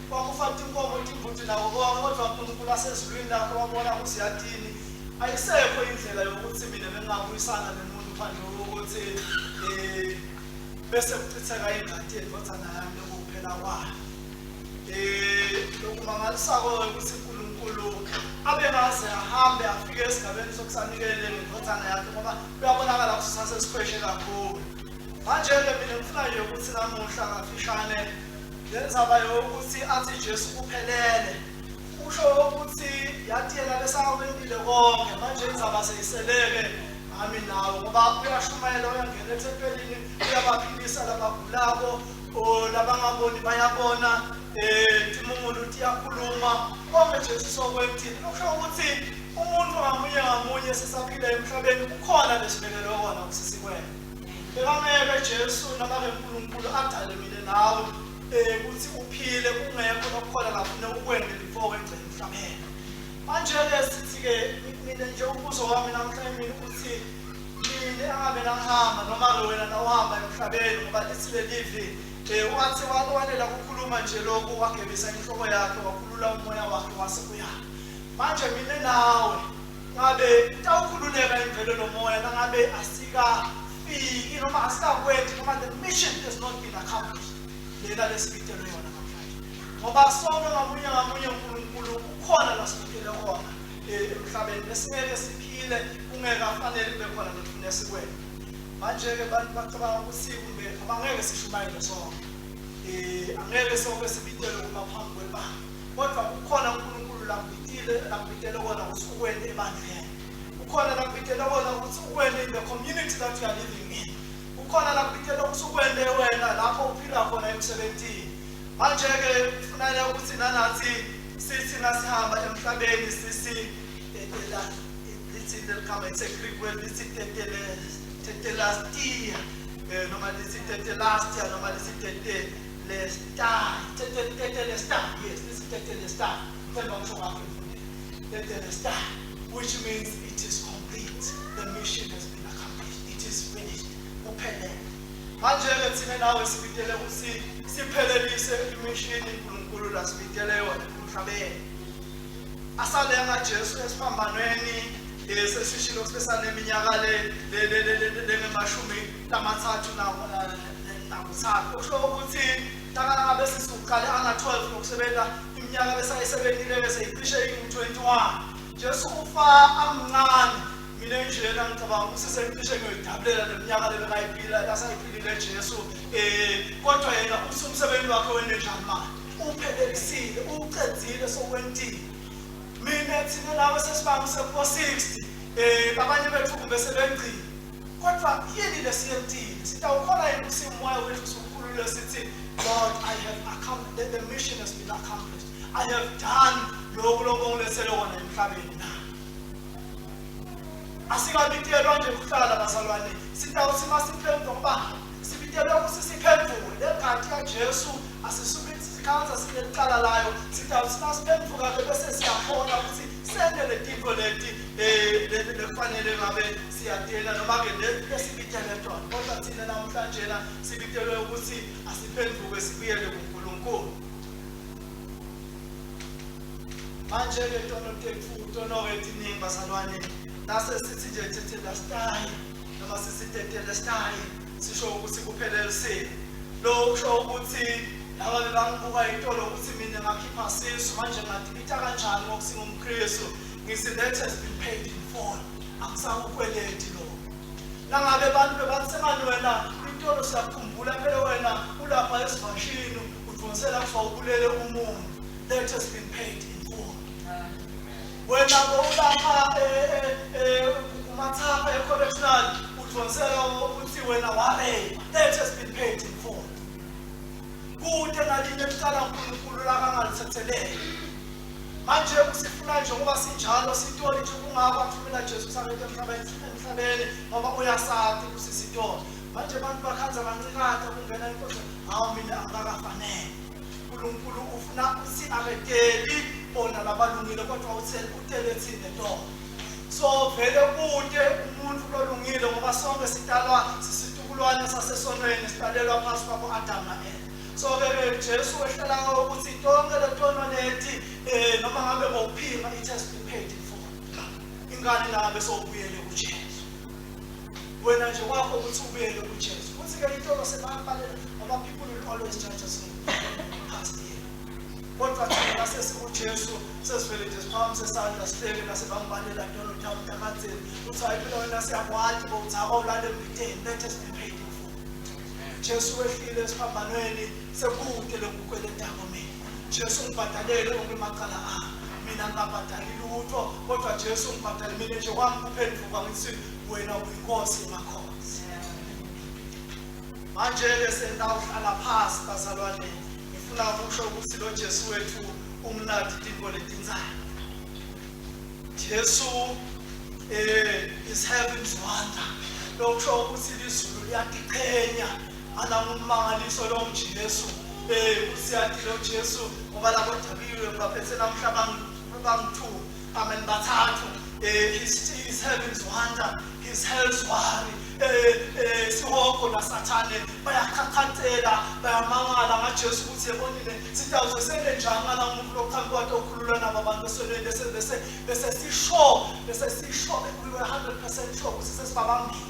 kwakufa tinkomo, timbuti nako konke, kodwa uNkulunkulu asezulwini lakho wabona ukuthi yatini ayisekho indlela yokuthi mina bengingabuyisana nemuntu phandle kokuthi bese kuchitheka ingati yendvodzana yami lokuphela kwayo. Lokumangalisako ukuthi uNkulunkulu abengaze ahambe afike esigabeni sokusanikele ngendvodzana yakhe, ngoba kuyabonakala ukuthi sasesikhweshe kakhulu. Manje-ke mina ngifuna nje ukuthi namuhla kafishane le ndzaba yokuthi athi Jesu kuphelele kusho ukuthi yathi yena besakwentile konke. Manje indzaba seyiseleke ngami nawe, ngoba uyashumayela, uyangena ethempelini, uyabaphilisa labagulako, labangaboni bayabona, timungulu tiyakhuluma, konke Jesu sokwentile. Lokusho ukuthi umuntu ngamunye ngamunye sisaphila emhlabeni kukhona lesibekelwe kona ukuthi sikwente. Bekangeke Jesu noma-ke uNkulunkulu adale mina nawe ukuthi uphile kungekho lokukhona lafuna ukwente before wengcela emhlabeni. Manje-ke sithi-ke mina nje umbuzo wami namhla emini uthi mina angabe nangihamba noma-ke wena nawuhamba emhlabeni, ngoba lithi lelivi wathi wanela ukukhuluma nje lokhu, wagebisa inhloko yakhe, wakhulula umoya wakhe, wase uyahamba. Manje mina nawe ngabe utawukhululeka imvelo lomoya nangabe asikafiki noma asikakwenti noma the mission has not been accomplished lena lesibitelwe yona namhlanje? Ngoba sonke ngamunye ngamunye uNkulunkulu kukhona la sibikele khona emhlabeni besingeke siphile kungeke afanele kube khona lokufuna sikwente. Manje-ke bantu bacabanga ukuthi kumbe abangeke sishumayele sonke, angeke sonke sibitelwe kuma phambi kwebandla, kodwa kukhona uNkulunkulu lakubitile lakubitele kona ukuthi ukwente ebandleni, kukhona lakubitele kona ukuthi ukwente in the community that you are living in, kukhona lakubitele ukuthi ukwente wena lapho uphila khona emsebenzini. Manje-ke kufuneka ukuthi nanathi sithi nasihamba emhlabeni sisi tetela, lithi leligama, it's a Greek word, lithi tetele, tetelastia, noma lithi tetelastia noma lithi tetelestai, tetelestai, yes, lithi tetelestai. Ngithemba ngisho ngakho mfundisi, tetelestai, which means it is complete, the mission has been accomplished, it is finished, kuphelele. Manje-ke thina nawe sibitele ukuthi siphelelise imishini uNkulunkulu lasibitele yona emhlabeni. Asale ngaJesu esiphambanweni, sesishilo sibesaneminyaka le lengemashumi 33, kusho ukuthi ngabe sisuqale ana 12 lokusebenza. Iminyaka besayisebentile-ke seyicishe ingu-21. Jesu ufa amncane. Mina njena ngicabanga ukuthi sengicishe ngiyoyidabulela le minyaka lebekayiphila asayiphilile Jesu. Kodwa yena uthi umsebenzi wakhe wente njani manje? Uphelelisile, uwucedzile sokwentile. Mina thina nawe sesibangise kubo 60. Abanye bethu kumbe sebengcile. Kodwa yini lesiyentile? Sitawukhona yini ukuthi umoya wethu siwukhulule sithi Lord, I have accomplished, the mission has been accomplished. I have done lokhu lobongilethele kona emhlabeni na. Asikabitelwa nje ukuhlala bazalwane, sitawuthi masiphenduka ngoba sibitelwe ukuthi siphenduke. Le ngati kaJesu asisuke sikhanza sinelicala layo, sitawuthi masiphenduka-ke bese siyakhona ukuthi sente letinto leti lekufanele ngabe siyatela noma-ke leti lesibitele tona. Kodwa thina namhlanjena sibitelwe ukuthi asiphenduke sibuyele kuNkulunkulu. Manje-ke tono tethu tono-ke tiningi bazalwane, nase sithi nje tetelestai noma sithi tetelestai sisho ukuthi kuphelelisile. Lo kusho ukuthi laba bebangibuka itolo ukuthi mina ngakhipha sisu manje ngadilita kanjani ngokuthi ngumKristu, ngithi that has been paid in full, angisakukweleti lo. Nangabe abantu bebathi sengani wena itolo siyakukhumbula phela wena ulapha esivashini udonsela kufa ubulele umuntu, that has been paid in full. Wena bowulapha kumathapha e-correctional udonsela ukuthi wena warape, that has been paid in full. Kude nalinye licala uNkulunkulu lakangalithethelele. Manje usifuna nje ngoba sinjalo sitoli nje kungako athumela Jesu sakhe emhlabeni ngoba uyasazi ukuthi sitoli. Manje abantu bakhanza bancikata kungena enkonzweni, hawu mina angikakafanele. uNkulunkulu ufuna uthi aketeli bona labalungile kodwa utele thina to. So vele kude umuntu lolungile ngoba sonke sidalwa sisitukulwane sasesonweni, sidalelwa phansi kwabo Adam na-Eva. So ke Jesu wehlela ukuthi tonke letono leti noma ngabe bowuphinga, it has been paid in full. Ingane nangabe sowubuyele kuJesu. Wena nje kwakho ukuthi ubuyele kuJesu. Futhi ke itolo sebayabalela ngoba people will always judge us past year. Kodwa thina nasesikuJesu sesivele nje siphakamise isandla sihleke nasebambalela tolo tamtakadzeni uthi hayi phela wena siyakwati bowudzakwa ulale embiteni, that has been paid in full. Jesu wehlile esiphambanweni sekude lokukweletako mina. Jesu ngibhadalele onke amacala ami. Mina ngingabhadali lutho kodwa Jesu ngibhadale mina nje kwami kuphenduka ngithi wena uyinkosi yemakhosi. Manje-ke sengitawuhlala phasi bazalwane, ngifuna ukusho ukuthi lo Jesu wethu umnadi tintfo letintsana. Jesu is heaven's wonder. Lokusho ukuthi lizulu liyatiqhenya anangummangaliso lo Jesu. Usiyati lo Jesu ngoba labo dakiwe ngibaphethe namhla bangithu amen bathathu. His heaven's wonder, his hell's worry. Sihogo naSathane bayaqhaqhathela bayamangala ngaJesu ukuthi yebonile sitawuze sende njani ngala umuntu loqhamuka wathi okhulula nabo abantu esonweni bese sisho bese sisho we were 100% sure ukuthi sesibabambile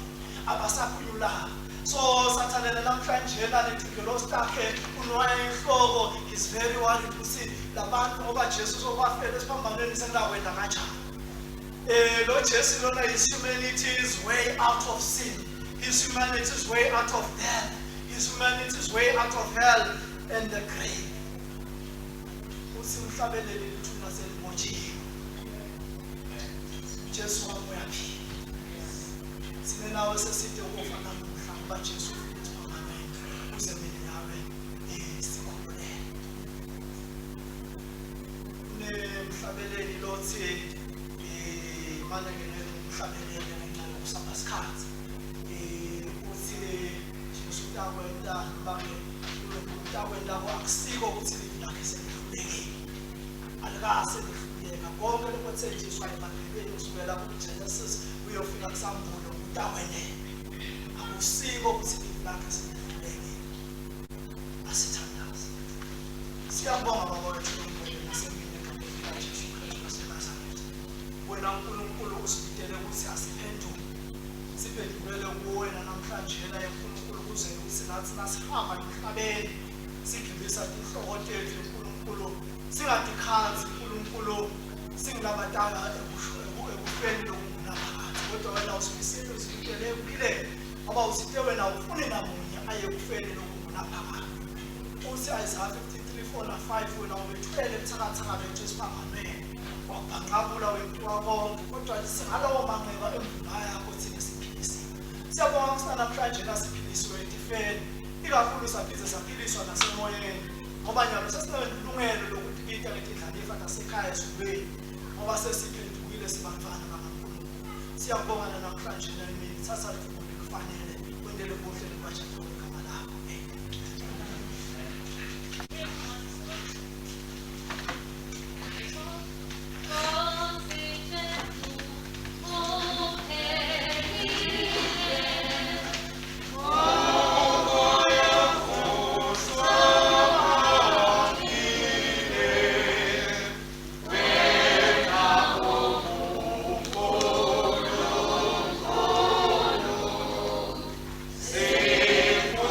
abasaphunyulanga. So Sathane namhlanje naletingelosi takhe unwaya inhloko, is very worried ukuthi labantu ngoba Jesu uzobafela esiphambanweni sengakwenda kanjani. Lo Jesu lona is humanity's way out of sin, his humanity's way out of death, his humanity's way out of hell and the grave. Uthi umhlabeleli lithuna selimotshiwe. Jesu wami uyaphila. Sine nawe seside ukufa namuhla ngoba Jesu ufike esiphambanweni uze mina nawe sikhululeke. Kunemhlabeleli lothi manje ke ngeke ngimhlabelele ngenxa yokusaba isikhathi. Uthi Jesu utakwenta noma-ke uNkulunkulu utakwenta akusiko ukuthi livi lakhe selihlulekile. Alikase lihluleka. Konke lokwethenjiswa eBhayibhelini kusukela kuGenesis kuyofika kuSambulo kutakwenteka. Akusiko ukuthi livi lakhe selihlulekile. Asithandaze. Siyabonga Baba wethu ongcwele nasemini egameni likaJesu Kristu waseNazaretha. Wena uNkulunkulu usibidele ukuthi asiphenduke. Siphendukele kuwena namhlanje la uNkulunkulu kuze ukuthi nathi nasihamba emhlabeni sigibisa tinhloko tethu uNkulunkulu. Singatikhanzi uNkulunkulu singabatala ekufeni lokungunaphakade, kodwa wena usibisile usibikele ekuphileni, ngoba usithe wena ufuni namunye aye ekufeni lokungunaphakade. Uthi Isaiah 53 4 na 5, wena ubethwele buthakathaka bethu esiphambanweni, wabhanqabula wentiwa konke, kodwa singalawo manxeba emvula yakho thina siphilisiwe. Siyabonga ukuthi namhlanje nasiphilisiwe etifeni, ikakhulu saphinde saphiliswa nasemoyeni, ngoba nyalo sesinelungelo lokutibita ngetindlalifa tasekhaya ezulwini, ngoba sesiphendukile sibantwana bakaNkulunkulu. Siyabonga namhlanje nemini, thatha livumo likufanele, wendele kuhle nekubajabula kwegama lakho. Amen. Sing.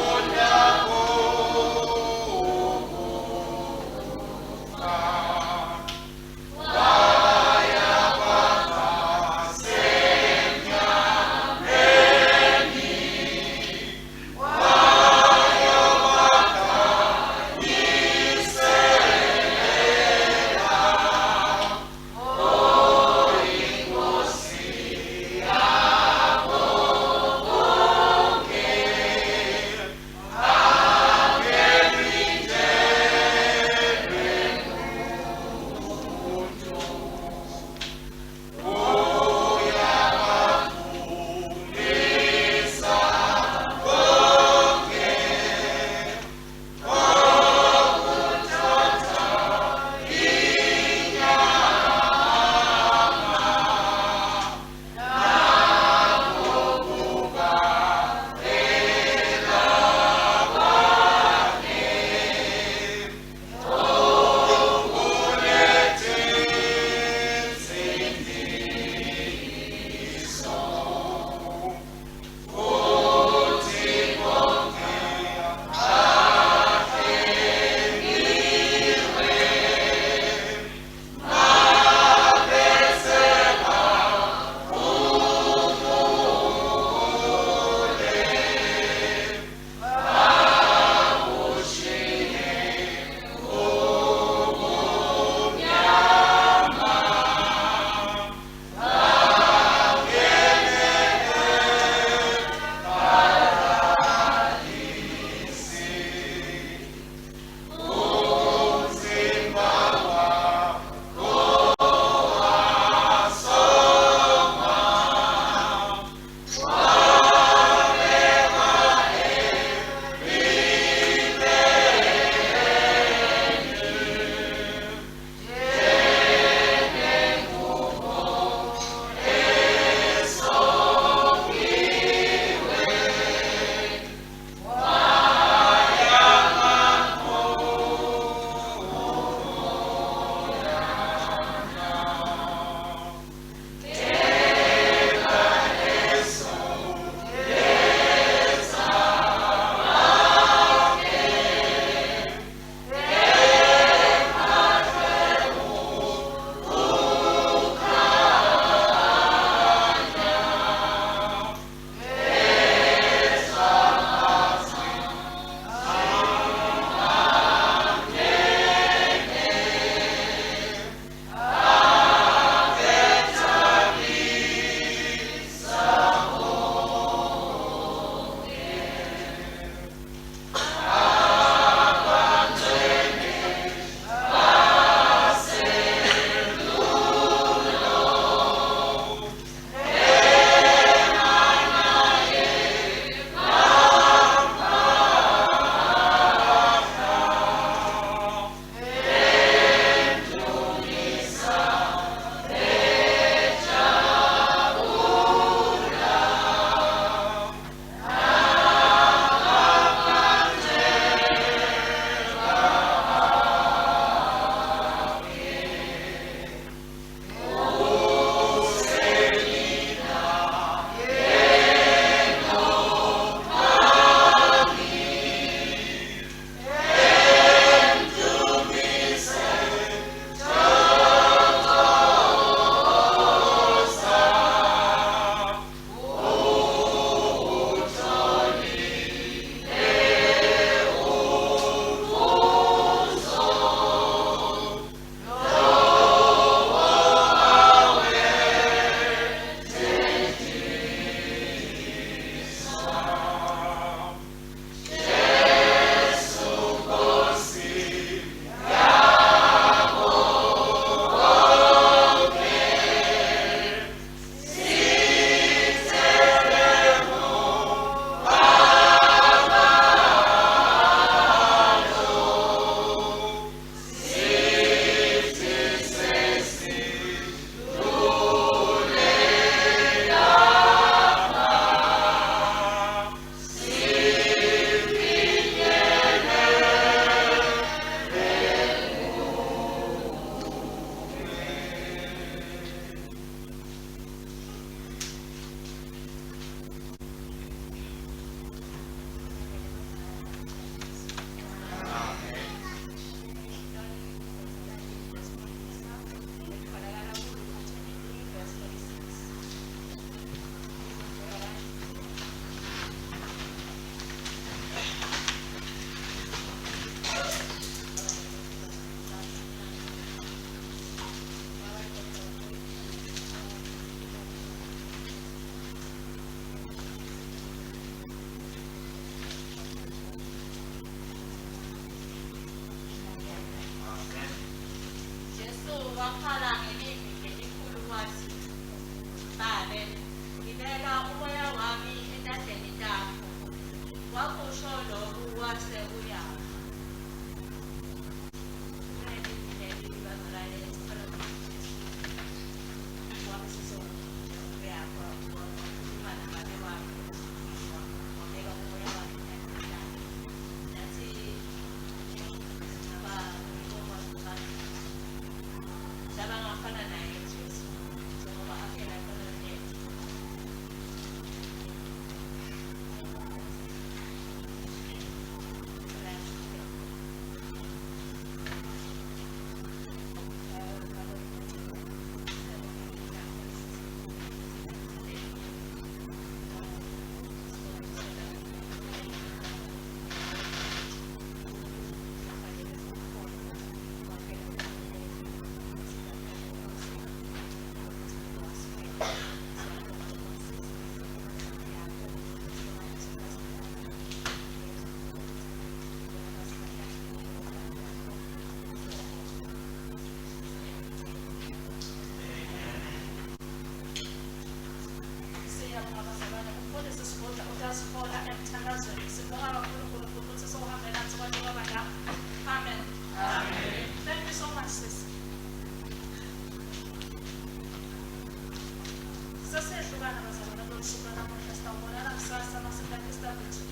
Sesiyehlukana bazalwane kulolusuku lwanamuhla, sitawubonana kusasa masintakista vigil.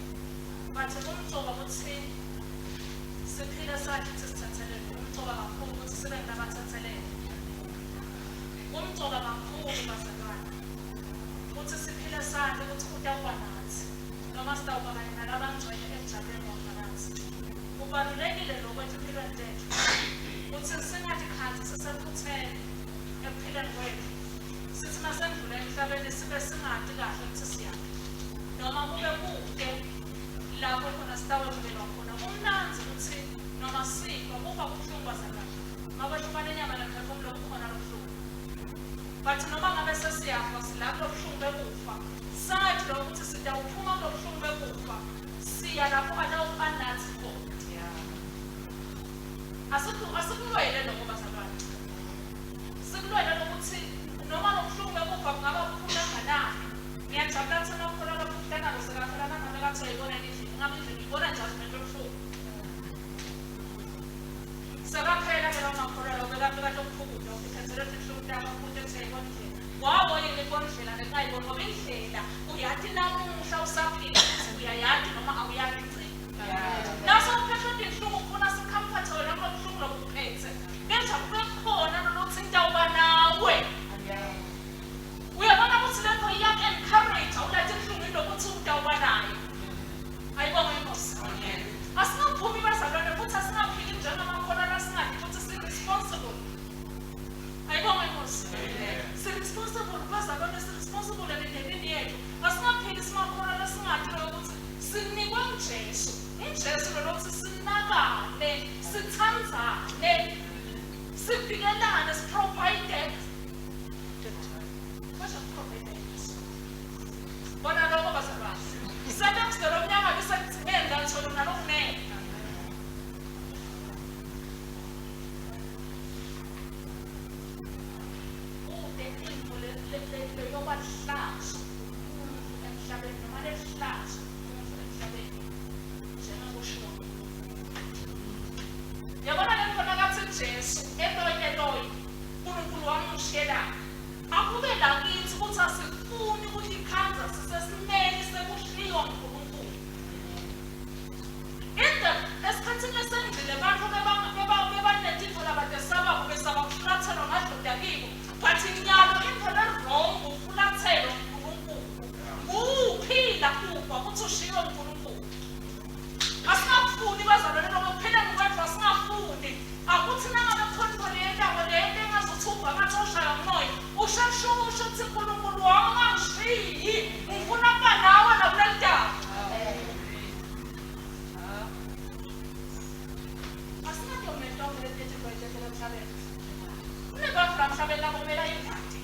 But kumcoka kutsi siphile sathi kutsi sithethelele, kumcoka kakhulu kutsi sibe ngulabathethelele. Kumcoka kakhulu bazalwane kutsi siphile sathi kutsi utawuba natsi noma sitawuba kanye nalabangcwele ekujabuleni waphakadze. Kubalulekile lokho etimpilweni tetfu kutsi singatikhandzi sisephutseni ekuphileni kwetfu. Sithi masendlula emhlabeni sibe singati kahle kutsi siyaphi noma kube kute lapho khona sitawemukelwa khona. Kumnandzi kutsi noma sifa, kufa kubuhlungu bazalwane. Makwehlukana inyama nemphefumulo kukhona lobuhlungu. But noma ngabe sesiyafa sila kulobuhlungu bekufa, sathi lokho ukuthi sitawuphuma kulobuhlungu bekufa siya lapho anathi khona. Asikulwele lokho bazalwane. Sikulwele lokuthi noma lobuhlungu bekufa kungaba bukhulu kanganani. Ngiyajabula ukuthi umakholwa lophutlanako sekathola nangabe kathi uyayibona indlela, ngabe indlela uyibona njalo nento ebuhlungu. Sekaphela ke lawo makholwa lawo bekafika tokuphukuta uphithethele tinhlungu takho aphute kuthi uyayibona indlela. Wawo yini kubona indlela ngekungayiboni ngoba indlela uyati namuhla usaphila ukuthi uyayati noma awuyati ingcina. Naso uphethwe tinhlungu kufuna sikhamfathe wena kulo buhlungu lobuphethe. Kepha kube khona lolotsi ngitawuba nawe. Uyabona ukuthi lento iyaku-encourage awulathi inhlungu lokuthi utawuba naye. Ayibonge inkosi. Asingaphumi bazalwane futhi asingaphili njengamakholwa lasingadi ukuthi si-responsible. Ayibonge inkosi. Si-responsible bazalwane, si-responsible emindenini yethu. Asingaphili simakholwa lasingadi lokuthi sinikwe nguJesu. NguJesu lolokuthi sinakane, sithandzane, sivikelane, si-provide. Kodwa ku-provide Bona lokho bazalwane. Sebengisidolo omnyama bisekugcineni ngalithola nalokunene. Kude into leyoba lihlazo umuntu emhlabeni noma lelihlazo umuntu emhlabeni njengokushiwo. Yabona le nto nakathi Jesu, Eloi Eloi, uNkulunkulu wami ungishiyelani? Akube lakithi ukuthi asifuni ukutikhandza sisesimeni sekushiywa nguNkulunkulu. In the esikhathini esendlile bantfu bebanetintfo labatesabako besaba kufulatselwa ngadloda kibo but nyalo intfo le-wrong kufulatselwa nguNkulunkulu. Nguwuphila uva kutsi ushiywe nguNkulunkulu. Asingakufuni bazalwane lokho ekuphileni kwethu asingafuni. Akuthi nangabe kukhona intfo leyentako leyenta engazuthi uva ngathi oshaywa ngumoya usheshe usho ukuthi Nkulunkulu wami ungangishiyi ngifuna kuba nawe nakuleli daba. Asingatomeli tonke leti tintfo letenteka emhlabeni. Kunebantfu la emhlabeni labomela ingati,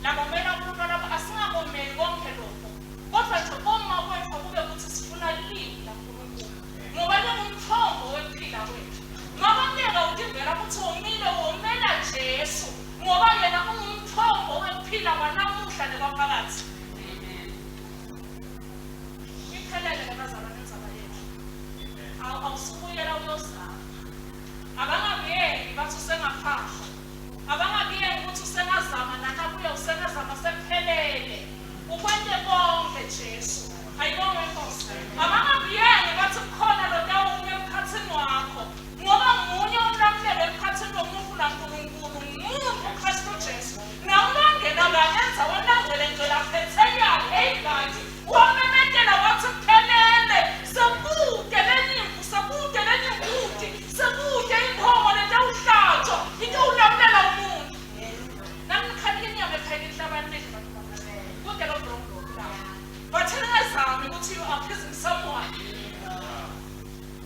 labomela kulwa laba asingabomeli konke lokho. Kodvwa nje uma kwetfu akube kutsi sifuna Livi laNkulunkulu, ngoba lingumtfombo wekuphila kwetfu. Makwenteka utivela kutsi womile, womela Jesu, ngoba yena ungumtfombo wekuphila kwanamuhla nekwaphakadze. Iphelele ke bazalwane indzaba yetfu. Awusubuyela uyozama. Abangakuyeki bathi usengaphahla. Abangakuyeki ukuthi usengazama nakabuya usengazama sekuphelele. Ukwente konke Jesu. Ayibongwe inkosi. Abangakuyeki bathi kukhona lotawume emkhatsini wakho. Ngoba munye umlamulelo emkhatsini womuntu naNkulunkulu, ngumuntu uKristu Jesu. Nawungangena kanye endzaweni langcwele ngcwele aphethe yakhe ingati, wamemetela wathi kuphelele, sekude lenyimvu, sekude lenyimbuti, sekude inkhomo letawuhlatshwa, itowulamulela umuntu. Nami ngikhanika inyama ekhaya inhlabani nidle bantu bami. Kude lo wrong lokhu la. But ningazami ukuthi you are pleasing someone.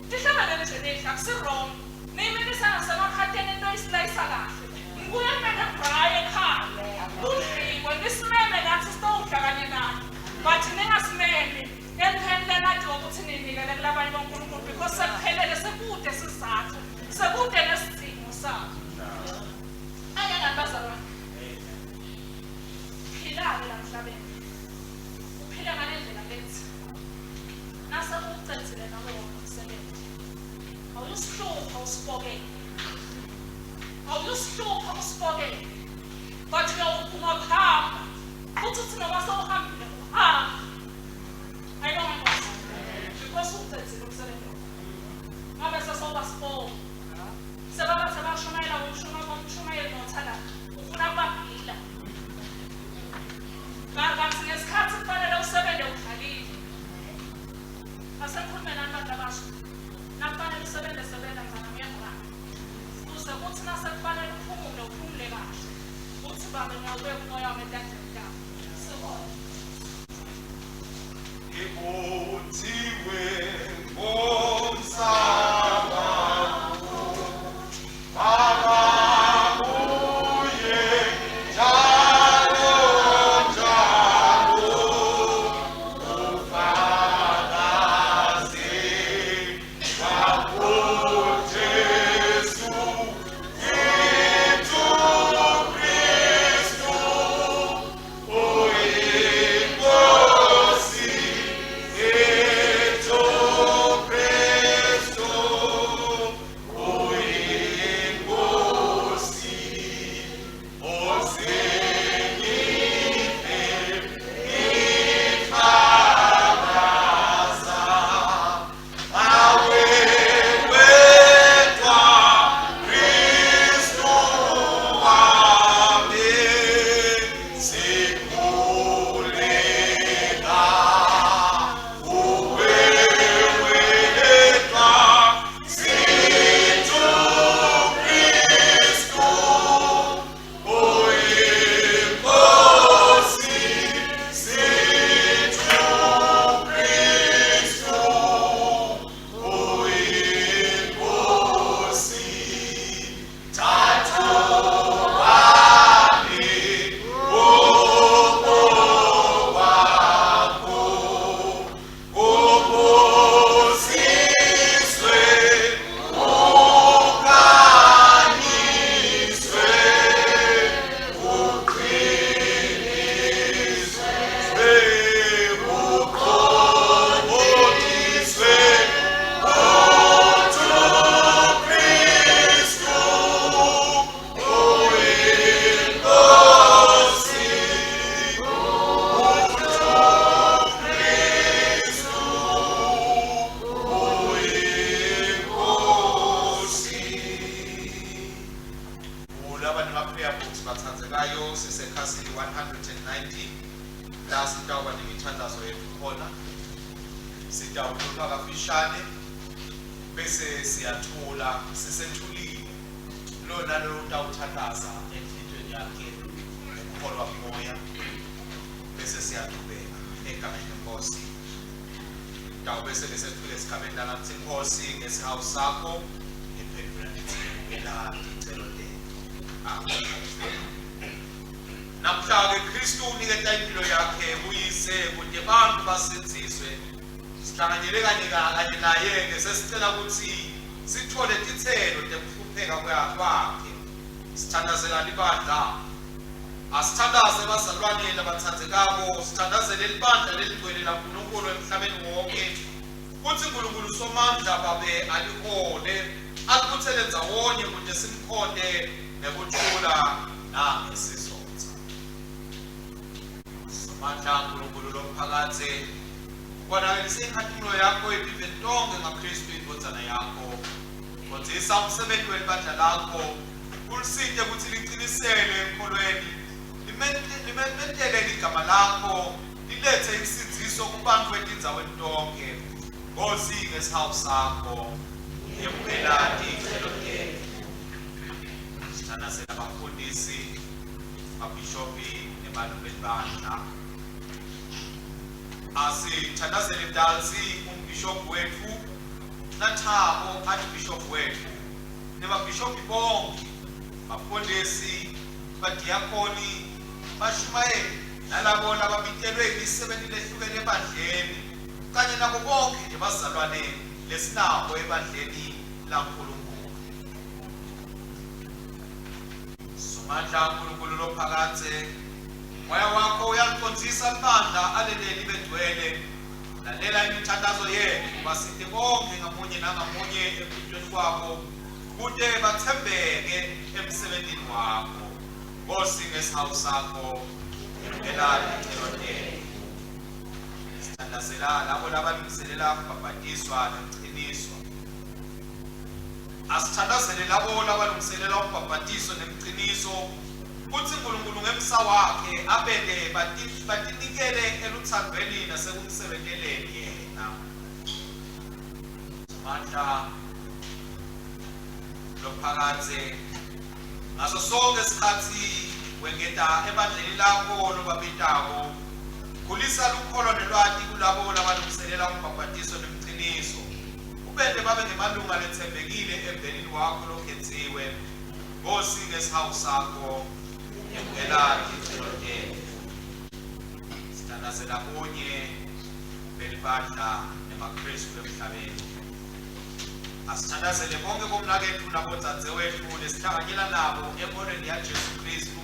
Tihlangane nje nidla akusi wrong. Niyiminisa nasemakhateni into isilayisa kahle. Ngibuye kube nebraai ekhaya. Kudliwe nisimeme nathi sitowudla kanye nani. But ningasimemi entweni lenatiwa ukuthi niyinikele kulabanye bonkulunkulu because sekuphelele sekude sizathu sekude nesidingo sabo. Angeke bazalwane. Phila-ke la mhlabeni. Uphile ngale ndlela lethi. Nase uwucedzile nawe wona umsebenzi. Awusihlupha usibokele. Awusihlupha usibokele. But uyawuphuma kuhamba. Futhi uthi noma sewuhambile uhambe. Ayibonga Nkosi. Because uwucedzile umsebenzi wakho. Ngabe sesewuba sibongo. Sebabathe bashumayela umshumayeli motha la. Ufuna kubagila. Kanti ngesikhathi kufanele usebenze udlalile. Asengikhulume nani bantu abasha. Nakufanele usebenze sebenza mzana ngiyeva. Kuze kuthi nasekufanele uphumule uphumule kahle. Uthi babe ngiyawubeka umoya wami etandleni takho. Sibona. Ngibuthiwe ngomsaba Baba uye njalo njalo ufakaze ngakho Jesu Jesu Kristu uyinkosi Jesu Kristu uyinkosi osengife ngifakaza ngawe wedwa Kristu wami sikhuleka uwe wedwa Sithu Kristu uyinkosi Sithu Kristu uyinkosi Thathubani okwakho ubusiswe ukhanyiswe uqiniswe uqondiswe uThu Kristu uyinkosi uThu Kristu uyinkosi. Kulaba nema-prayer books bathandzekayo sisekhasini 190 la sitawuba nemithandazo yethu khona. Sitawukhuluma kafishane bese siyathula sisethulile. Lo nalo utawuthandaza enhlitiyweni yakhe ngokukholwa kumoya bese siyaqhubeka egameni lenkosi. Tawube sesefika esigabeni la ngathi Nkosi ngesihawu sakho ngiphendula ngithi yemukela ticelo tethu. Amen. Namhla-ke Kristu uniketa impilo yakhe kuyise kute bantu basindziswe. Sihlanganyele kanye kanye naye-ke sesicela ukuthi sithole titselo tekuhlupheka kwakhe. Sithandazela libandla. Asithandaze bazalwane labathandzekako, sithandazele libandla leligcwele laNkulunkulu emhlabeni wonke. Kutsi uNkulunkulu Somandla babe alihole, alibutsele ndzawonye kute simkhonte ngekuthula nangesizotha. Somandla Nkulunkulu lomphakadze, ubonakalise inkhatimulo yakho etiveni tonkhe ngaKhristu indvodzana yakho. Condzisa umsebenti welibandla lakho, ulisite kutsi licinisele enkholweni, limemetele ligama lakho, lilethe insindziso kubantfu etindzaweni tonkhe. Nkosi, ngesihawu sakho, yemukela ticelo tetfu. Sithandazela abafundisi, ababhishobhi nebantu belibandla. Asithandazele Mntanzi, umbhishobhi wetfu, naThabo, archbishop wetfu, nebabhishobhi bonke, bafundisi, badiyakoni, bashumayeli, nalabo lababitelwe imisebenti lehlukene ebandleni, kanye nabo bonke nje bazalwane lesinabo ebandleni laNkulunkulu. Somandla Nkulunkulu lophakadze, Moya wakho uyalicondzisa libandla alele libe ngcwele. Lalela imithandazo yethu, basite bonke ngamunye nangamunye ekuphileni kwabo, kute batsembeke emsebentini wakho. Nkosi ngesihawu sakho, Yemukela ticelo tetfu. Sithandazela labo labalungiselela kubhabhatiswa nekuciniswa. Asithandazele labo labalungiselela ubhabhatiso nemciniso kutsi uNkulunkulu ngemsa wakhe abeke batinikele eluthandweni nasekumsebenteleni yena. Somandla lophakadze ngaso sonke isikhatsi wengeta ebandleni lakho lobabitako khulisa lukholo nelwati kulabo labalungiselela umbhabhatiso nemciniso ubente babe ngemalunga letsembekile emndenini wakho lokhetsiwe Nkosi ngesihawu sakho yemukela ticelo tetfu sithandazela kunye belibandla nemaKristu emhlabeni. Asithandazele bonke bomnaketfu nabodzadzewetfu lesihlanganyela nabo enkholweni yaJesu Kristu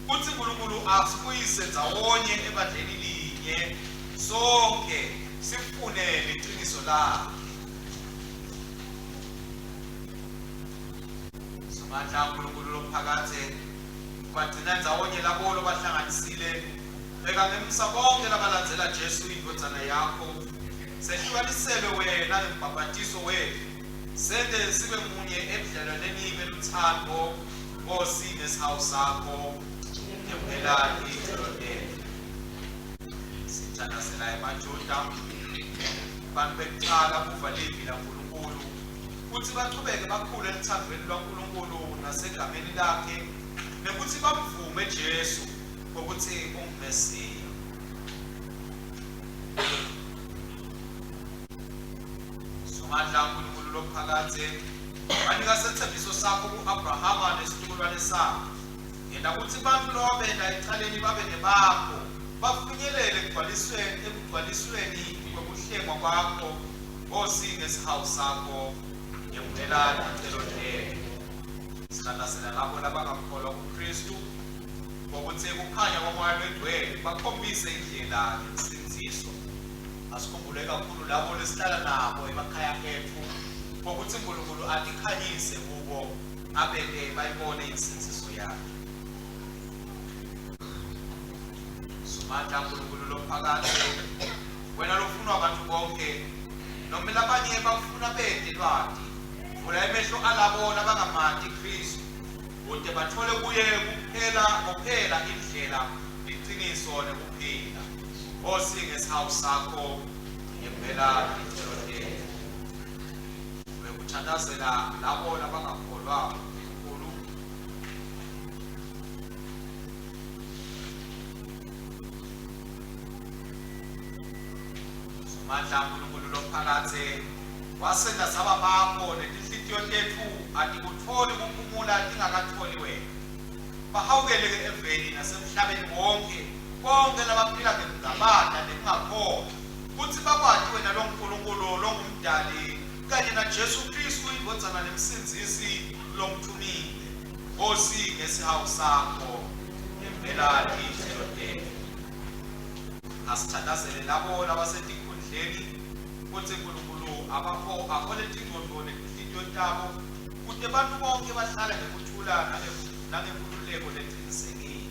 kutsi uNkulunkulu asibuyise ndzawonye ebandleni linye sonke sifune liciniso lakhe. Somandla uNkulunkulu lophakadze bagcina ndzawonye labo lobahlanganisile beka ngemsa bonke labalandzela Jesu indvodzana yakho sehlukaniselwe wena ngembhabhatiso wetfu sente sibe munye ebudlelwaneni beluthando Nkosi ngesihawu sakho yemukela ticelo tetfu sithandazela emaJuda bantu bekucala kuva livi laNkulunkulu kutsi bachubeke bakhule eluthandweni lwaNkulunkulu nasegameni lakhe nekutsi bamvume Jesu ngokuthi unguMesiya. Somandla uNkulunkulu lophakadze wanika setsembiso sakho ku-Abrahama nesitukulwane sakhe. Yenta kutsi bantfu lowabenta ecaleni babe ngebakho, bafinyelele ekugcwalisweni ekugcwalisweni kwekuhlengwa kwakho, Nkosi, ngesihawu sakho yemukela ticelo tetfu. Sithandazela labo labangakholwa kuKristu ngokuthi kukhanya kwaMoya loNgcwele bakhombise indlela yensindziso. Asikhumbule kakhulu labo lesihlala nabo emakhaya etfu ngokuthi uNkulunkulu atikhanyise kubo abeke bayibone insindziso yakhe. Somandla Nkulunkulu lophakadze, wena lofunwa abantu bonke, noma labanye bakufuna bete lwati, vula emehlo alabo labangamati Kristu, kute bathole kuye kuphela kuphela indlela, liciniso nekuphila. Nkosi ngesihawu sakho yemukela ticelo tetfu. Wekuthandazela labo labangakholwa uNkulunkulu. Somandla Nkulunkulu lophakadze wasenta saba bakho netinhlitiyo tetfu atikutfoli kuphumula tingakatfoli wena. Bahawukele-ke eveni nasemhlabeni wonke bonkhe labaphila ngekungabata nekungakholwa kutsi bakwati wena longuNkulunkulu longuMdali kanye naJesu Khristu iNdvodzana neMsindzisi lomtfumile. Nkosi ngesihawu sakho yembela ticelo tetfu. Asithandazele labo labasetikhundleni kutsi Nkulunkulu abapho ahole tingcondvo netinhlitiyo tabo kute bantfu bonke bahlale ngekuthula nangenkululeko lecinisekile.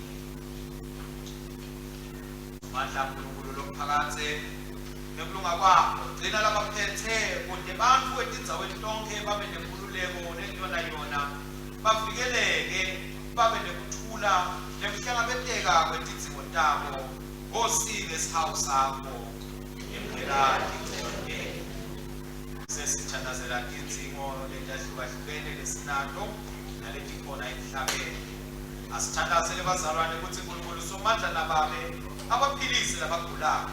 Mandla Nkulunkulu lophakadze nekulunga kwakho gcina labaphethe kute bantfu etindzaweni tonkhe babe nenkululeko lengiyona yona bavikeleke babe nekuthula nekuhlangabeteka kwetidzingo tabo. Nkosi ngesihawu sakho yemukela ticelo tetfu. Sesithandazela tidzingo letahlukahlukene lesinato naletikhona emhlabeni. Asithandazele bazalwane kutsi Nkulunkulu Somandla naBabe abaphilise labagulako,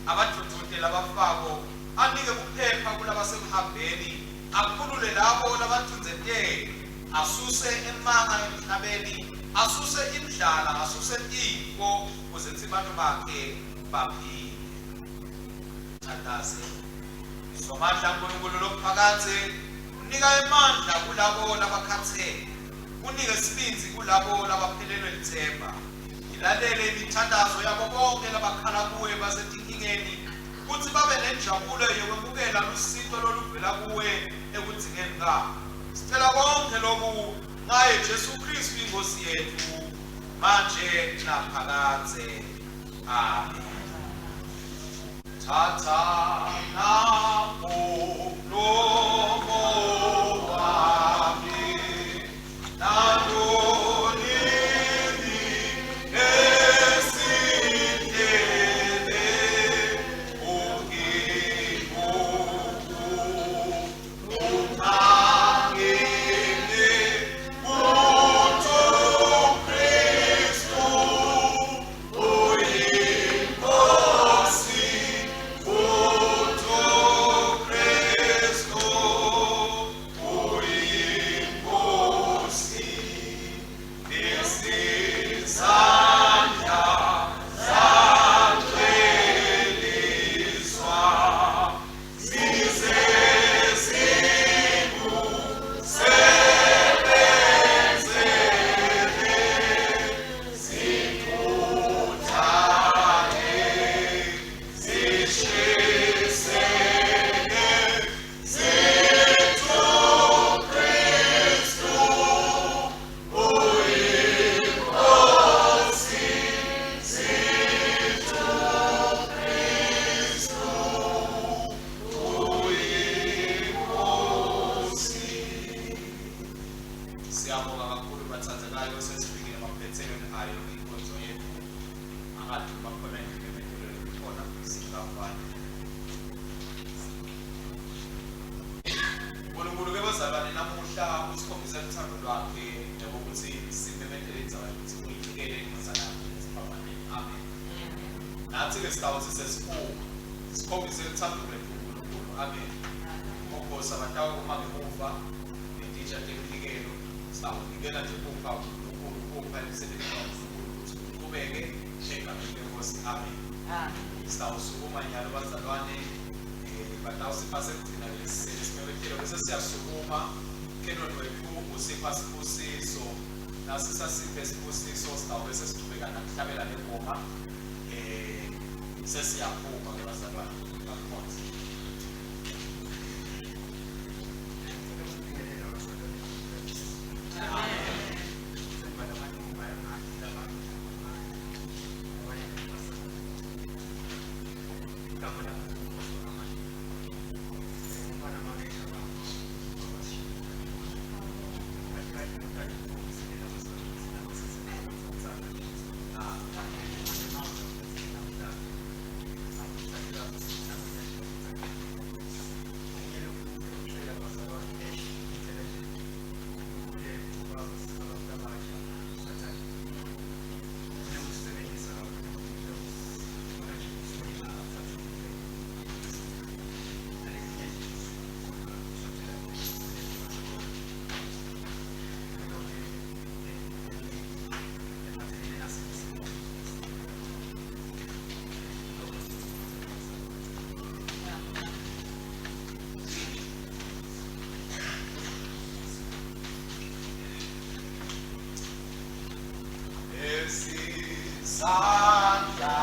abadvudvute labafako, anike kuphepha kulabasekuhambeni, akhulule labo labacindzetelwe, asuse emanga emhlabeni, asuse indlala, asuse tifo kuze kutsi bantfu bakhe baphile. Thandaze. Somandla Nkulunkulu lophakadze, unika emandla kulabo labakhatsele, unike sibindzi kulabo labaphelelwe litsemba. Ilalele imithandazo yabo bonke labakhala kuwe basetinkingeni kutsi babe nenjabulo yekwemukela lusito loluvela kuwe ekudzingeni kwabo. Sicela konke loku ngaye Jesu Khristu iNkhosi yetfu. manje naphakadze. Amen. Thatha namumlomo wami nalolimi nesindlebe ukhangele kuthi Kristu uyinkosi, kuthi Kristu uyinkosi. Isizandla sacweliswa size sikusebenzele, sikhuthale, sishiseke, sithu Kristu uyinkosi, sithu Kristu uyinkosi. Siyabonga kakhulu bathandekayo, sesifikile emaphethelweni ayo inkonzo yethu. Angathi uma khona imemezelo lekukhona singavali. uNkulunkulu ke bazalwane namuhla usikhombisa uthando lwakhe njengokuthi simemetele indzaba yokuthi uyinikele indvodzana yakhe esiphambanweni. Amen. Nathi-ke sitawuthi sesiphuma sikhombise uthando lwethu uNkulunkulu. Amen. Obhosa abatawukuma ngemuva netitsha teminikelo, sitawunikela nje kupha uNkulunkulu, kupha emsebenzini waNkulunkulu ukuthi uqhubeke egameni lenkosi. Amen. Sitawusukuma nyalo bazalwane, batawusipha sekugcina lesimemetelo bese siyasukuma. Kenon wethu usipha sibusiso, nasisasiphe sibusiso sitawube sesichubeka nakuhlabela lengoma, sesiyaphuma ke bazalwane bakhonze. Isandla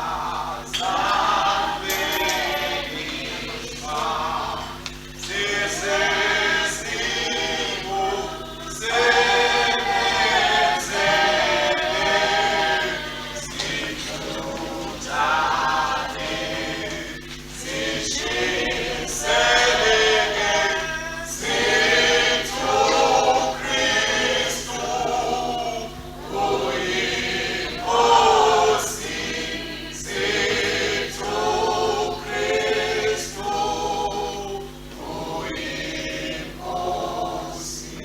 sacweliswa sisesikusebenzele, sikhuthale, sishiseleke, sithu Kristu uyinkosi, sithu Kristu uyinkosi.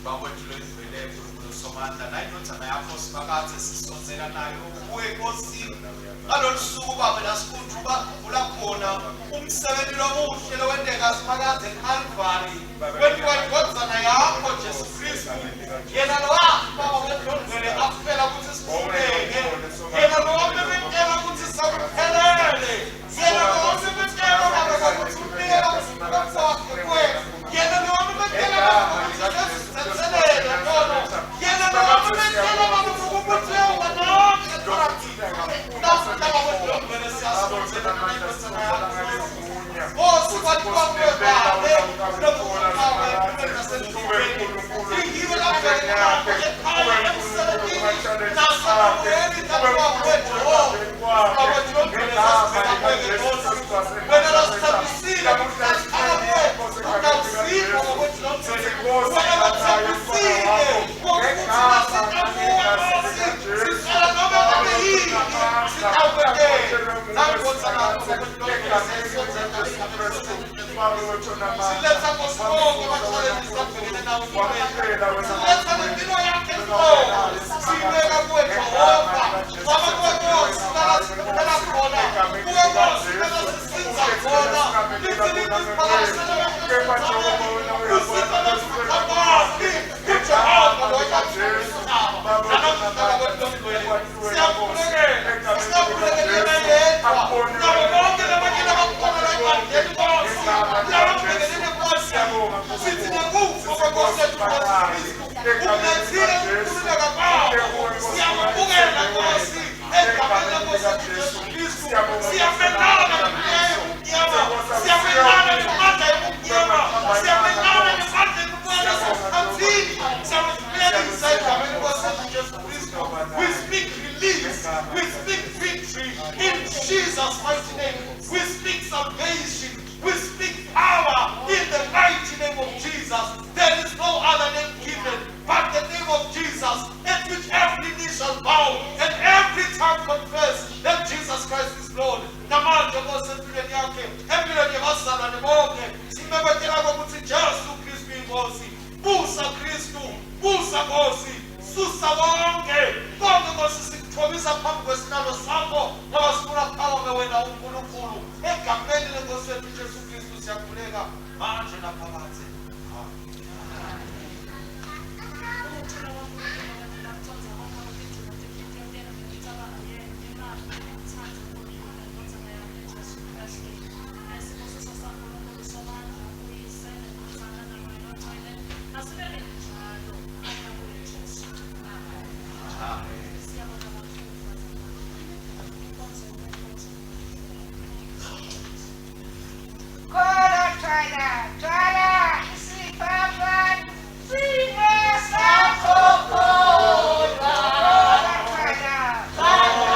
Bakwethu lwedlulele uNkulunkulu Somandla nayindvodzana yakho Simakadze sisondzela nayo kuwe Nkosi ngalolu suku Babe la sikhumbula khona umsebenzi lomuhle lowenteka Simakadze eKalvari wentiwa indvodzana yakho Jesu Kristu, yena lowafa Baba wethu afela ukuthi sikhululeke, yena lowamemetela ukuthi sekuphelele, yena lowamemetela Baba ukuthi unikela umphefumulo wakhe kuwe, yena lowamemetela Baba ukuthi sesithethelele tono, yena lowamemetela Baba ukuthi uyoba nathi eParadise. Namuhla Baba wethu siyasondzela nayindvodzana yakho Nkosi, kwathiwa kuwe Babe lokukhupha empilweni nasenhlupeni, ingiwe lavele ekhaya. Wena lothembisile Nkosi ukuthi nasitakuwe Nkosi sicela noma ngabe yini sitawukwentela. Siletha Nkosi bonke ama-challenges abhekene nawo empilweni. Siletha nempilo yakhe inqobo. Siyibeka kuwe Jehova. Ngoba kuwe Nkosi lala siphela khona. Kuwe Nkosi lala sisinza khona. Lithi lithi siphakamisele amehlo usitha lethu luqhamuki. UJehova lo oyakuthaba. Nanamuhla kwethu longcwele. Siyakhulekela. Singakhulekeli yena yedwa. Nabo bonke labanye labakhona la ebandleni Nkosi. Lababhekene nenkosi. Sithi ngekufa kwenkosi yethu Jesu Kristu. Ukulethile ukukhululeka kwabo. Siyamukela Nkosi egameni lenkosi yethu Jesu Kristu. Siyamelana nemibuya yobumnyama. Siyamelana nemandla yobumnyama. Siyamelana nemandla yemibuya yasesikhathini. Siyamehlukanisa egameni lenkosi yethu Jesu Kristu. We speak release. We speak victory in Jesus' mighty name. We speak salvation. We speak power in the mighty name of Jesus. There is no other name given but the name of Jesus, at which every knee shall bow and every tongue confess that Jesus Christ is Lord. Namanje Nkosi empilweni yakhe, empilweni yabazalwane bonke, simemezela ukuthi Jesu Kristu inkosi. Busa Kristu, busa Nkosi, susa wonke konke Nkosi sikuthobisa phambi kwesihlalo sakho ngoba sifuna kuphakame wena uNkulunkulu egameni lenkosi yethu Jesu Kristu siyakhuleka manje naphakadze. Ukuthula kwaNkulunkulu okwedlula ukucondza konke kwetidzingo tenhlitiyo tenu nemicabango yenu, emavi ekutsandza Nkulunkulu neNdvodzana yakhe Jesu Khristu. Nesibusiso saNkulunkulu Somandla, uYise, neNdvodzana, naMoya Longcwele, asibe kini njalo. Akabuye Jesu. Amen. Siyabonga kakhulu bazalwane. Inkonzo yenkosi. Kholwa thwala, thwala isiphambano sine sakho kholwa. Kholwa thwala, thwala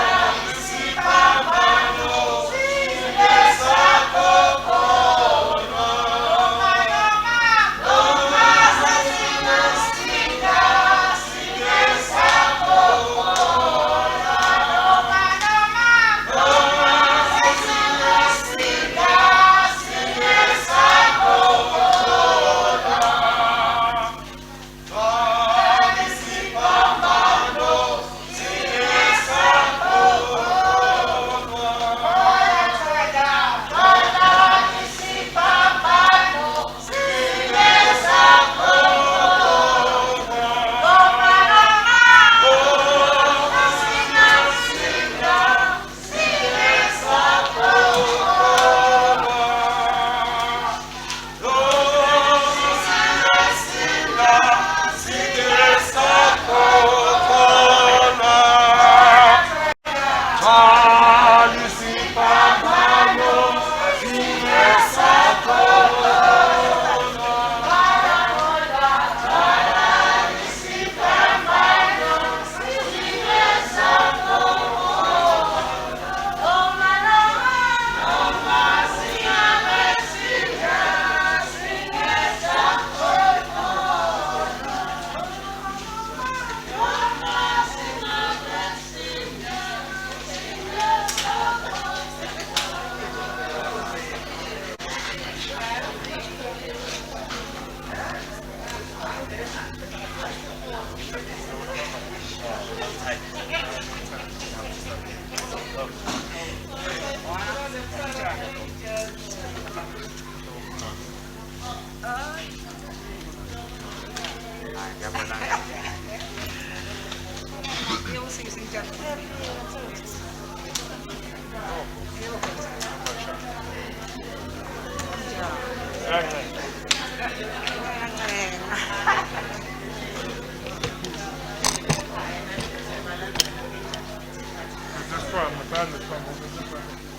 isiphambano sine sakho kholwa. Noma noma noma sesingasinda sine sakho kholwa. Noma noma noma sesingasinda sine sakho This one, the band is from.